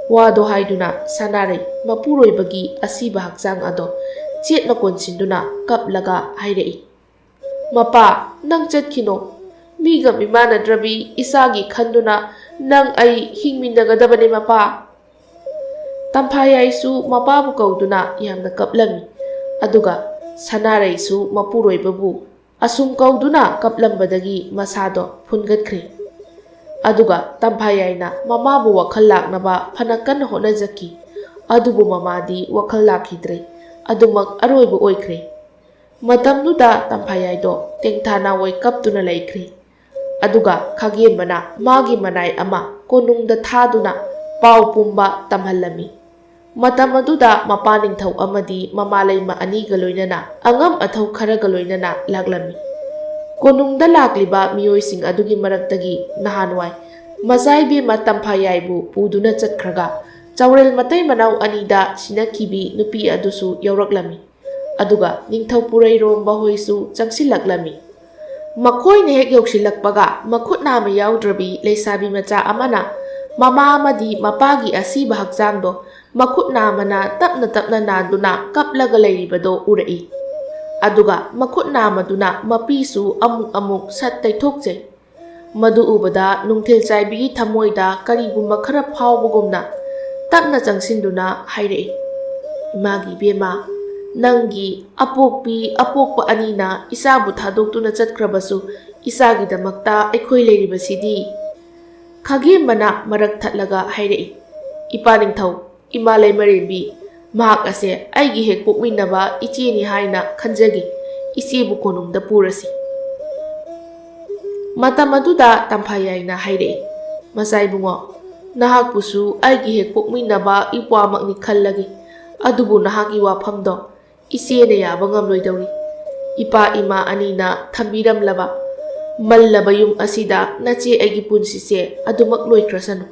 ꯋꯥꯗꯣ ꯍꯥꯏꯗꯨꯅ ꯁꯅꯥꯔꯩ ꯃꯄꯨꯔꯣꯏꯕꯒꯤ ꯑꯁꯤꯕ ꯍꯛꯆꯥꯡ ꯑꯗꯣ ꯆꯦꯠꯅ ꯀꯣꯟꯁꯤꯟꯗꯨꯅ ꯀꯞꯂꯒ ꯍꯥꯏꯔꯛꯏ, "ꯃꯄꯥ, ꯅꯪ ꯆꯠꯈꯤꯅꯣ꯫ ꯃꯤꯒ ꯃꯤꯃꯥꯟꯅꯗ꯭ꯔꯕꯤ ꯏꯆꯥꯒꯤ ꯈꯟꯗꯨꯅ ꯅꯪ ꯑꯩ ꯍꯤꯡꯃꯤꯟꯅꯒꯗꯕꯅꯦ ꯃꯄꯥ꯫ ꯇꯝꯐꯥꯌꯥꯏꯁꯨ ꯃꯄꯥꯕꯨ ꯀꯧꯗꯨꯅ ꯌꯥꯝꯅ ꯀꯞꯂꯝꯃꯤ꯫ ꯑꯗꯨꯒ ꯁꯅꯥꯔꯩꯁꯨ ꯃꯄꯨꯔꯣꯏꯕꯕꯨ ꯑꯁꯨꯝ ꯀꯧꯗꯨꯅ ꯀꯞꯂꯝꯕꯗꯒꯤ ꯃꯁꯥꯗꯣ ꯐꯨꯟꯒꯠꯈ꯭ꯔꯦ꯫ ꯑꯗꯨꯒ ꯇꯝꯐꯥꯌꯥꯏꯅ ꯃꯃꯥꯕꯨ ꯋꯥꯈꯜ ꯂꯥꯛꯅꯕ ꯐꯅ ꯀꯟꯅ ꯍꯣꯠꯅꯖꯈꯤ꯫ ꯑꯗꯨꯕꯨ ꯃꯃꯥꯗꯤ ꯋꯥꯈꯜ ꯂꯥꯛꯈꯤꯗ꯭ꯔꯦ꯫ ꯑꯗꯨꯃꯛ ꯑꯔꯣꯏꯕ ꯑꯣꯏꯈ꯭ꯔꯦ꯫ ꯃꯇꯝꯗꯨꯗ ꯇꯝꯐꯥꯌꯥꯏꯗꯣ ꯇꯦꯡꯊꯥ ꯅꯥꯑꯣꯏ ꯀꯞꯇꯨꯅ ꯂꯩꯈ꯭ꯔꯦ꯫ ꯑꯗꯨꯒ ꯈꯥꯒꯦꯝꯕꯅ ꯃꯥꯒꯤ ꯃꯅꯥꯏ ꯑꯃ ꯀꯣꯅꯨꯡꯗ ꯊꯥꯗꯨꯅ ꯄꯥꯎ ꯄꯨꯝꯕ ꯇꯝꯍꯜꯂꯝꯃꯤ꯫ ꯃꯇꯝ ꯑꯗꯨꯗ ꯃꯄꯥ ꯅꯤꯡꯊꯧ ꯑꯃꯗꯤ ꯃꯃꯥ ꯂꯩꯃ ꯑꯅꯤꯒ ꯂꯣꯏꯅꯅ ꯑꯉꯝ ꯑꯊꯧ ꯈꯔꯒ ꯂꯣꯏꯅꯅ ꯂꯥꯛꯂꯝꯃꯤ꯫ ꯀꯣꯅꯨꯡꯗ ꯂꯥꯛꯂꯤꯕ ꯃꯤꯑꯣꯏꯁꯤꯡ ꯑꯗꯨꯒꯤ ꯃꯔꯛꯇꯒꯤ ꯅꯍꯥꯟꯋꯥꯏ ꯃꯆꯥꯏꯕꯦꯝꯃ ꯇꯝꯐꯥꯌꯥꯏꯕꯨ ꯄꯨꯗꯨꯅ ꯆꯠꯈ꯭ꯔꯒ ꯆꯥꯎꯔꯦꯜ ꯃꯇꯩ ꯃꯅꯥꯎ ꯑꯅꯤꯗ ꯁꯤꯟꯅꯈꯤꯕꯤ ꯅꯨꯄꯤ ꯑꯗꯨꯁꯨ ꯌꯥꯎꯔꯛꯂꯝꯃꯤ꯫ ꯑꯗꯨꯒ ꯅꯤꯡꯊꯧ ꯄꯨꯔꯩꯔꯣꯝꯕ ꯍꯣꯏꯁꯨ ꯆꯪꯁꯤꯜꯂꯛꯂꯝꯃꯤ꯫ ꯃꯈꯣꯏꯅ ꯍꯦꯛ ꯌꯧꯁꯤꯜꯂꯛꯄꯒ ꯃꯈꯨꯠ ꯅꯥꯝꯃ ꯌꯥꯎꯗ꯭ꯔꯕꯤ ꯂꯩꯁꯥꯕꯤ ꯃꯆꯥ ꯑꯃꯅ ꯃꯃꯥ ꯑꯃꯗꯤ ꯃꯄꯥꯒꯤ ꯑꯁꯤꯕ ꯍꯛꯆꯥꯡꯗꯣ ꯃꯈꯨꯠ ꯅꯥꯝꯃꯅ ꯇꯞꯅ ꯇꯞꯅ ꯅꯥꯟꯗꯨꯅ ꯀꯞꯂꯒ ꯂꯩꯔꯤꯕꯗꯣ ꯎꯔꯛꯏ꯫ ꯑꯗꯨꯒ ꯃꯈꯨꯠ ꯅꯥꯝꯃꯗꯨꯅ ꯃꯄꯤꯁꯨ ꯑꯃꯨꯛ ꯑꯃꯨꯛ ꯁꯠ ꯇꯩꯊꯣꯛꯆꯩ꯫ ꯃꯗꯨ ꯎꯕꯗ ꯅꯨꯡꯊꯤꯜ ꯆꯥꯏꯕꯤꯒꯤ ꯊꯃꯣꯏꯗ ꯀꯔꯤꯒꯨꯝꯕ ꯈꯔ ꯐꯥꯎꯕꯒꯨꯝꯅ ꯇꯞꯅ ꯆꯪꯁꯤꯟꯗꯨꯅ ꯍꯥꯏꯔꯛꯏ, "ꯏꯃꯥꯒꯤ ꯏꯕꯦꯝꯃ, ꯅꯪꯒꯤ ꯑꯄꯣꯛꯄꯤ ꯑꯄꯣꯛꯄ ꯑꯅꯤꯅ ꯏꯆꯥꯕꯨ ꯊꯥꯗꯣꯛꯇꯨꯅ ꯆꯠꯈ꯭ꯔꯕꯁꯨ ꯏꯆꯥꯒꯤꯗꯃꯛꯇ ꯑꯩꯈꯣꯏ ꯂꯩꯔꯤꯕꯁꯤꯗꯤ?" ꯈꯥꯒꯦꯝꯕꯅ ꯃꯔꯛ ꯊꯠꯂꯒ ꯍꯥꯏꯔꯛꯏ, "ꯏꯄꯥ ꯅꯤꯡꯊꯧ, ꯏꯃꯥ ꯂꯩꯃꯔꯦꯝꯕꯤ, ꯃꯍꯥꯛ ꯑꯁꯦ ꯑꯩꯒꯤ ꯍꯦꯛ ꯄꯣꯛꯃꯤꯟꯅꯕ ꯏꯆꯦꯅꯤ ꯍꯥꯏꯅ ꯈꯟꯖꯒꯦ꯫ ꯏꯆꯦꯕꯨ ꯀꯣꯅꯨꯡꯗ ꯄꯨꯔꯁꯤ꯫" ꯃꯇꯝ ꯑꯗꯨꯗ ꯇꯝꯐꯥꯌꯥꯏꯅ ꯍꯥꯏꯔꯛꯏ, "ꯃꯆꯥ ꯏꯕꯨꯡꯉꯣ, ꯅꯍꯥꯛꯄꯨꯁꯨ ꯑꯩꯒꯤ ꯍꯦꯛ ꯄꯣꯛꯃꯤꯟꯅꯕ ꯏꯄ꯭ꯋꯥꯃꯛꯅꯤ ꯈꯜꯂꯒꯦ꯫ ꯑꯗꯨꯕꯨ ꯅꯍꯥꯛꯀꯤ ꯋꯥꯐꯝꯗꯣ ꯏꯆꯦꯅ ꯌꯥꯕ ꯉꯝꯂꯣꯏꯗꯧꯔꯤ꯫ ꯏꯄꯥ ꯏꯃꯥ ꯑꯅꯤꯅ ꯊꯝꯕꯤꯔꯝꯂꯕ ꯃꯜꯂꯕ ꯌꯨꯝ ꯑꯁꯤꯗ ꯅꯆꯦ ꯑꯩꯒꯤ ꯄꯨꯟꯁꯤꯁꯦ ꯑꯗꯨꯃꯛ ꯂꯣꯏꯈ꯭ꯔꯁꯅꯨ꯫"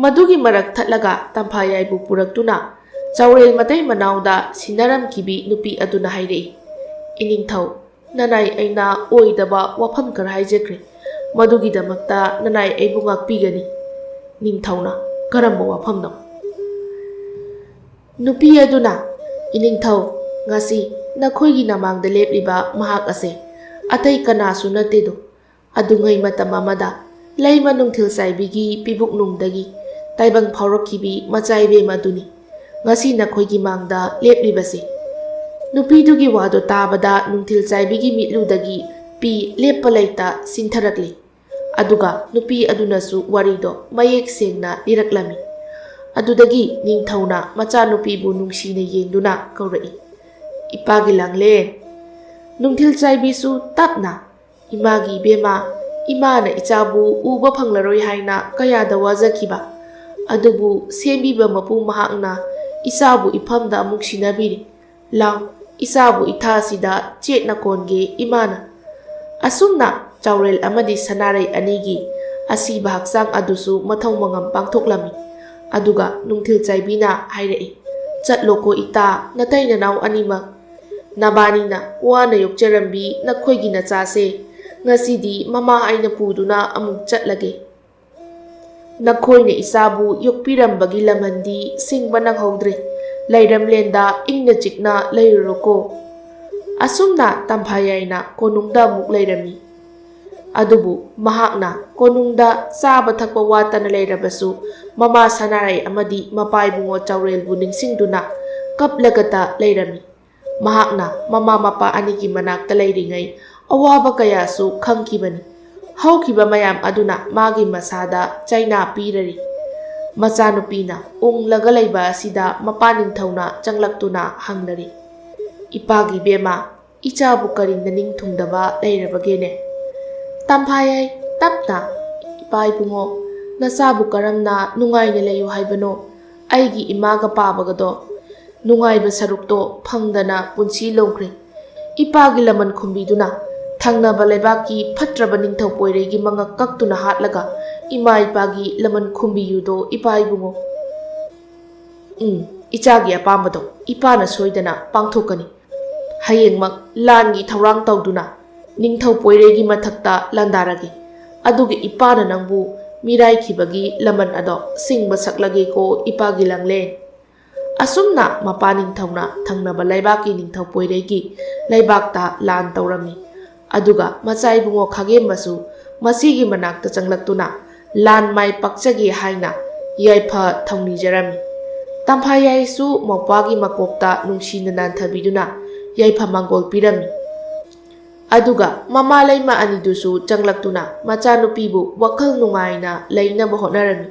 ꯃꯗꯨꯒꯤ ꯃꯔꯛ ꯊꯠꯂꯒ ꯇꯝꯐꯥꯌꯥꯏꯕꯨ ꯄꯨꯔꯛꯇꯨꯅ ꯆꯥꯎꯔꯦꯜ ꯃꯇꯩ ꯃꯅꯥꯎꯗ ꯁꯤꯟꯅꯔꯝꯈꯤꯕꯤ ꯅꯨꯄꯤ ꯑꯗꯨꯅ ꯍꯥꯏꯔꯛꯏ, "ꯏꯅꯤꯡꯊꯧ, ꯅꯅꯥꯏ ꯑꯩꯅ ꯑꯣꯏꯗꯕ ꯋꯥꯐꯝ ꯈꯔ ꯍꯥꯏꯖꯈ꯭ꯔꯦ꯫ ꯃꯗꯨꯒꯤꯗꯃꯛꯇ ꯅꯅꯥꯏ ꯑꯩꯕꯨ ꯉꯥꯛꯄꯤꯒꯅꯤ꯫" ꯅꯤꯡꯊꯧꯅ, "ꯀꯔꯝꯕ ꯋꯥꯐꯝꯅꯣ?" ꯅꯨꯄꯤ ꯑꯗꯨꯅ, "ꯏꯅꯤꯡꯊꯧ, ꯉꯁꯤ ꯅꯈꯣꯏꯒꯤ ꯅꯃꯥꯡꯗ ꯂꯦꯞꯂꯤꯕ ꯃꯍꯥꯛ ꯑꯁꯦ ꯑꯇꯩ ꯀꯅꯥꯁꯨ ꯅꯠꯇꯦꯗꯣ, ꯑꯗꯨꯉꯩ ꯃꯇꯝ ꯑꯃꯗ ꯂꯩꯃ ꯅꯨꯡꯊꯤꯜ ꯆꯥꯏꯕꯤꯒꯤ ꯄꯤꯕꯨꯛꯅꯨꯡꯗꯒꯤ ꯇꯥꯏꯕꯪ ꯐꯥꯎꯔꯛꯈꯤꯕꯤ ꯃꯆꯥ ꯏꯕꯦꯝ ꯑꯗꯨꯅꯤ ꯉꯁꯤ ꯅꯈꯣꯏꯒꯤ ꯃꯥꯡꯗ ꯂꯦꯞꯂꯤꯕꯁꯦ꯫ ꯅꯨꯄꯤꯗꯨꯒꯤ ꯋꯥꯗꯣ ꯇꯥꯕꯗ ꯅꯨꯡꯊꯤꯜ ꯆꯥꯏꯕꯤꯒꯤ ꯃꯤꯠꯂꯨꯗꯒꯤ ꯄꯤ ꯂꯦꯞꯄ ꯂꯩꯇ ꯆꯤꯟꯊꯔꯛꯂꯤ꯫ ꯑꯗꯨꯒ ꯅꯨꯄꯤ ꯑꯗꯨꯅꯁꯨ ꯋꯥꯔꯤꯗꯣ ꯃꯌꯦꯛ ꯁꯦꯡꯅ ꯂꯤꯔꯛꯂꯝꯃꯤ꯫ ꯑꯗꯨꯗꯒꯤ ꯅꯤꯡꯊꯧꯅ ꯃꯆꯥꯅꯨꯄꯤꯕꯨ ꯅꯨꯡꯁꯤꯅ ꯌꯦꯡꯗꯨꯅ ꯀꯧꯔꯛꯏ, "ꯏꯄꯥꯒꯤ ꯂꯥꯡꯂꯦꯟ!" ꯅꯨꯡꯊꯤꯜ ꯆꯥꯏꯕꯤꯁꯨ ꯇꯞꯅ, "ꯏꯃꯥꯒꯤ ꯏꯕꯦꯝꯃ, ꯏꯃꯥꯅ ꯏꯆꯥꯕꯨ ꯎꯕ ꯐꯪꯂꯔꯣꯏ ꯍꯥꯏꯅ ꯀꯌꯥꯗ ꯋꯥꯖꯈꯤꯕ, ꯑꯗꯨꯕꯨ ꯁꯦꯝꯕꯤꯕ ꯃꯄꯨ ꯃꯍꯥꯛꯅ ꯏꯆꯥꯕꯨ ꯏꯐꯝꯗ ꯑꯃꯨꯛ ꯁꯤꯟꯅꯕꯤꯔꯦ꯫ ꯂꯥꯎ, ꯏꯆꯥꯕꯨ ꯏꯊꯥꯁꯤꯗ ꯆꯦꯠꯅ ꯀꯣꯟꯒꯦ ꯏꯃꯥꯅ꯫" ꯑꯁꯨꯝꯅ ꯆꯥꯎꯔꯦꯜ ꯑꯃꯗꯤ ꯁꯅꯥꯔꯩ ꯑꯅꯤꯒꯤ ꯑꯁꯤꯕ ꯍꯛꯆꯥꯡ ꯑꯗꯨꯁꯨ ꯃꯊꯧ ꯃꯉꯝ ꯄꯥꯡꯊꯣꯛꯂꯝꯃꯤ꯫ ꯑꯗꯨꯒ ꯅꯨꯡꯊꯤꯜ ꯆꯥꯏꯕꯤꯅ ꯍꯥꯏꯔꯛꯏ, "ꯆꯠꯂꯣꯀꯣ ꯏꯇꯥ, ꯅꯇꯩ ꯅꯅꯥꯎ ꯑꯅꯤꯃꯛ꯫ ꯅꯕꯥꯅꯤꯅ ꯋꯥꯅ ꯌꯣꯛꯆꯔꯝꯕꯤ ꯅꯈꯣꯏꯒꯤ ꯅꯆꯥꯁꯦ ꯉꯁꯤꯗꯤ ꯃꯃꯥ ꯑꯩꯅ ꯄꯨꯗꯨꯅ ꯑꯃꯨꯛ ꯆꯠꯂꯒꯦ꯫ ꯅꯈꯣꯏꯅ ꯏꯆꯥꯕꯨ ꯌꯣꯛꯄꯤꯔꯝꯕꯒꯤ ꯂꯃꯟꯗꯤ ꯁꯤꯡꯕ ꯅꯪꯍꯧꯗ꯭ꯔꯦ꯫ ꯂꯩꯔꯝꯂꯦꯟꯗ ꯏꯪꯅ ꯆꯤꯛꯅ ꯂꯩꯔꯨꯔꯣꯀꯣ꯫" ꯑꯁꯨꯝꯅ ꯇꯝꯐꯥꯌꯥꯏꯅ ꯀꯣꯅꯨꯡꯗ ꯑꯃꯨꯛ ꯂꯩꯔꯝꯃꯤ꯫ ꯑꯗꯨꯕꯨ ꯃꯍꯥꯛꯅ ꯀꯣꯅꯨꯡꯗ ꯆꯥꯕ ꯊꯛꯄ ꯋꯥꯠꯇꯅ ꯂꯩꯔꯕꯁꯨ, ꯃꯃꯥ ꯁꯅꯥꯔꯩ ꯑꯃꯗꯤ ꯃꯄꯥ ꯏꯕꯨꯡꯉꯣ ꯆꯥꯎꯔꯦꯜꯕꯨ ꯅꯤꯡꯁꯤꯡꯗꯨꯅ ꯀꯞꯂꯒꯇ ꯂꯩꯔꯝꯃꯤ꯫ ꯃꯍꯥꯛꯅ ꯃꯃꯥ ꯃꯄꯥ ꯑꯅꯤꯒꯤ ꯃꯅꯥꯛꯇ ꯂꯩꯔꯤꯉꯩ ꯑꯋꯥꯕ ꯀꯌꯥꯁꯨ ꯈꯪꯈꯤꯕꯅꯤ꯫ ꯍꯧꯈꯤꯕ ꯃꯌꯥꯝ ꯑꯗꯨꯅ ꯃꯥꯒꯤ ꯃꯁꯥꯗ ꯆꯩꯅꯥ ꯄꯤꯔꯔꯤ꯫ ꯃꯆꯥꯅꯨꯄꯤꯅ ꯎꯪꯂꯒ ꯂꯩꯕ ꯑꯁꯤꯗ ꯃꯄꯥ ꯅꯤꯡꯊꯧꯅ ꯆꯪꯂꯛꯇꯨꯅ ꯍꯪꯅꯔꯤ, "ꯏꯄꯥꯒꯤ ꯏꯕꯦꯝꯃ, ꯏꯆꯥꯕꯨ ꯀꯔꯤ ꯅꯅꯤꯡ ꯊꯨꯡꯗꯕ ꯂꯩꯔꯕꯒꯦꯅꯦ?" ꯇꯝꯐꯥꯌꯥꯏ ꯇꯞꯅ, "ꯏꯄꯥ ꯏꯕꯨꯡꯉꯣ, ꯅꯆꯥꯕꯨ ꯀꯔꯝꯅ ꯅꯨꯡꯉꯥꯏꯅ ꯂꯩꯌꯨ ꯍꯥꯏꯕꯅꯣ? ꯑꯩꯒꯤ ꯏꯃꯥꯒ ꯄꯥꯕꯒꯗꯣ ꯅꯨꯡꯉꯥꯏꯕ ꯁꯔꯨꯛꯇꯣ ꯐꯪꯗꯅ ꯄꯨꯟꯁꯤ ꯂꯣꯡꯈ꯭ꯔꯦ꯫ ꯏꯄꯥꯒꯤ ꯂꯃꯟ ꯈꯨꯝꯕꯤꯗꯨꯅ ꯊꯪꯅꯕ ꯂꯩꯕꯥꯛꯀꯤ ꯐꯠꯇ꯭ꯔꯕ ꯅꯤꯡꯊꯧ ꯄꯣꯏꯔꯩꯒꯤ ꯃꯉꯛ ꯀꯛꯇꯨꯅ ꯍꯥꯠꯂꯒ ꯏꯃꯥ ꯏꯄꯥꯒꯤ ꯂꯃꯟ ꯈꯨꯝꯕꯤꯌꯨꯗꯣ ꯏꯄꯥ ꯏꯕꯨꯡꯉꯣ꯫ ꯎꯝ, ꯏꯆꯥꯒꯤ ꯑꯄꯥꯝꯕꯗꯣ ꯏꯄꯥꯅ ꯁꯣꯏꯗꯅ ꯄꯥꯡꯊꯣꯛꯀꯅꯤ꯫ ꯍꯌꯦꯡꯃꯛ ꯂꯥꯟꯒꯤ ꯊꯧꯔꯥꯡ ꯇꯧꯗꯨꯅ ꯅꯤꯡꯊꯧ ꯄꯣꯏꯔꯩꯒꯤ ꯃꯊꯛꯇ ꯂꯥꯟꯗꯥꯔꯒꯦ꯫ ꯑꯗꯨꯒ ꯏꯄꯥꯅ ꯅꯪꯕꯨ ꯃꯤꯔꯥꯏꯈꯤꯕꯒꯤ ꯂꯃꯟ ꯑꯗꯣ ꯁꯤꯡꯕ ꯁꯛꯂꯒꯦꯀꯣ ꯏꯄꯥꯒꯤ ꯂꯥꯡꯂꯦꯟ꯫" ꯑꯁꯨꯝꯅ ꯃꯄꯥ ꯅꯤꯡꯊꯧꯅ ꯊꯪꯅꯕ ꯂꯩꯕꯥꯛꯀꯤ ꯅꯤꯡꯊꯧ ꯄꯣꯏꯔꯩꯒꯤ ꯂꯩꯕꯥꯛꯇ ꯂꯥꯟ ꯇꯧꯔꯝꯃꯤ꯫ ꯑꯗꯨꯒ ꯃꯆꯥ ꯏꯕꯨꯡꯉꯣ ꯈꯥꯒꯦꯝꯕꯁꯨ ꯃꯁꯤꯒꯤ ꯃꯅꯥꯛꯇ ꯆꯪꯂꯛꯇꯨꯅ ꯂꯥꯟ ꯃꯥꯏ ꯄꯥꯛꯆꯒꯦ ꯍꯥꯏꯅ ꯌꯥꯏꯐ ꯊꯧꯅꯤꯖꯔꯝꯃꯤ꯫ ꯇꯝꯐꯥꯌꯥꯏꯁꯨ ꯃꯧꯄ꯭ꯋꯥꯒꯤ ꯃꯀꯣꯛꯇ ꯅꯨꯡꯁꯤꯅ ꯅꯥꯟꯊꯕꯤꯗꯨꯅ ꯌꯥꯏꯐ ꯃꯪꯒꯣꯜ ꯄꯤꯔꯝꯃꯤ꯫ ꯑꯗꯨꯒ ꯃꯃꯥ ꯂꯩꯃ ꯑꯅꯤꯗꯨꯁꯨ ꯆꯪꯂꯛꯇꯨꯅ ꯃꯆꯥꯅꯨꯄꯤꯕꯨ ꯋꯥꯈꯜ ꯅꯨꯡꯉꯥꯏꯅ ꯂꯩꯅꯕ ꯍꯣꯠꯅꯔꯝꯃꯤ꯫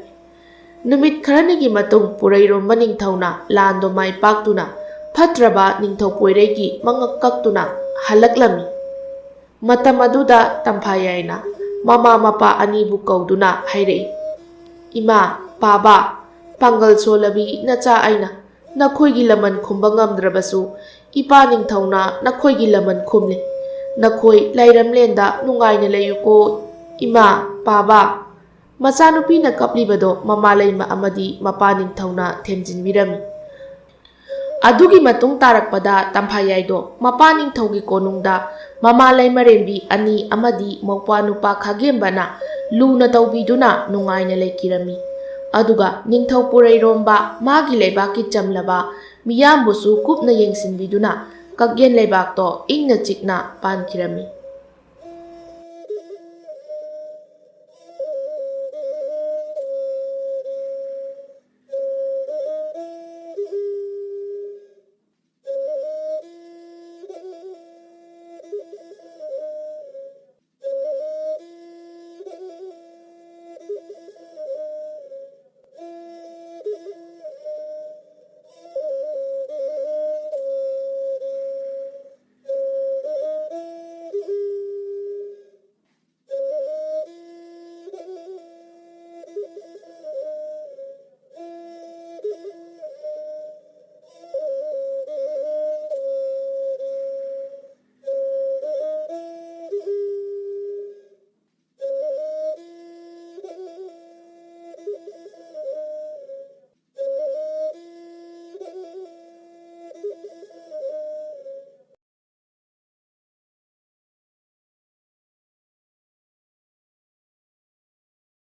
ꯅꯨꯃꯤꯠ ꯈꯔꯅꯤꯒꯤ ꯃꯇꯨꯡ ꯄꯨꯔꯩꯔꯣꯝꯕ ꯅꯤꯡꯊꯧꯅ ꯂꯥꯟꯗꯣ ꯃꯥꯏ ꯄꯥꯛꯇꯨꯅ ꯐꯠꯇ꯭ꯔꯕ ꯅꯤꯡꯊꯧ ꯄꯣꯏꯔꯩꯒꯤ ꯃꯉꯛ ꯀꯛꯇꯨꯅ ꯍꯜꯂꯛꯂꯝꯃꯤ꯫ ꯃꯇꯝ ꯑꯗꯨꯗ ꯇꯝꯐꯥꯌꯥꯏꯅ ꯃꯃꯥ ꯃꯄꯥ ꯑꯅꯤꯕꯨ ꯀꯧꯗꯨꯅ ꯍꯥꯏꯔꯛꯏ, "ꯏꯃꯥ, ꯄꯥꯕ, ꯄꯥꯡꯒꯜ ꯁꯣꯜꯂꯕꯤ ꯅꯆꯥ ꯑꯩꯅ ꯅꯈꯣꯏꯒꯤ ꯂꯃꯟ ꯈꯨꯝꯕ ꯉꯝꯗ꯭ꯔꯕꯁꯨ ꯏꯄꯥ ꯅꯤꯡꯊꯧꯅ ꯅꯈꯣꯏꯒꯤ ꯂꯃꯟ ꯈꯨꯝꯂꯦ꯫ ꯅꯈꯣꯏ ꯂꯥꯏꯔꯝꯂꯦꯟꯗ ꯅꯨꯡꯉꯥꯏꯅ ꯂꯩꯌꯨꯀꯣ ꯏꯃꯥ, ꯄꯥꯕ꯫" ꯃꯆꯥꯅꯨꯄꯤꯅ ꯀꯞꯂꯤꯕꯗꯣ ꯃꯃꯥ ꯂꯩꯃ ꯑꯃꯗꯤ ꯃꯄꯥ ꯅꯤꯡꯊꯧꯅ ꯊꯦꯝꯖꯤꯟꯕꯤꯔꯝꯃꯤ꯫ ꯑꯗꯨꯒꯤ ꯃꯇꯨꯡ ꯇꯥꯔꯛꯄꯗ ꯇꯝꯐꯥꯌꯥꯏꯗꯣ ꯃꯄꯥ ꯅꯤꯡꯊꯧꯒꯤ ꯀꯣꯅꯨꯡꯗ ꯃꯃꯥ ꯂꯩꯃꯔꯦꯝꯕꯤ ꯑꯅꯤ ꯑꯃꯗꯤ ꯃꯧꯄ꯭ꯋꯥ ꯅꯨꯄꯥ ꯈꯥꯒꯦꯝꯕꯅ ꯂꯨꯅ ꯇꯧꯕꯤꯗꯨꯅ ꯅꯨꯡꯉꯥꯏꯅ ꯂꯩꯈꯤꯔꯝꯃꯤ꯫ ꯑꯗꯨꯒ ꯅꯤꯡꯊꯧ ꯄꯨꯔꯩꯔꯣꯝꯕ ꯃꯥꯒꯤ ꯂꯩꯕꯥꯛꯀꯤ ꯆꯝꯂꯕ ꯃꯤꯌꯥꯝꯕꯨꯁꯨ ꯀꯨꯞꯅ ꯌꯦꯡꯁꯤꯟꯕꯤꯗꯨꯅ ꯀꯛꯌꯦꯟ ꯂꯩꯕꯥꯛꯇꯣ ꯏꯪꯅ ꯆꯤꯛꯅ ꯄꯥꯟꯈꯤꯔꯝꯃꯤ꯫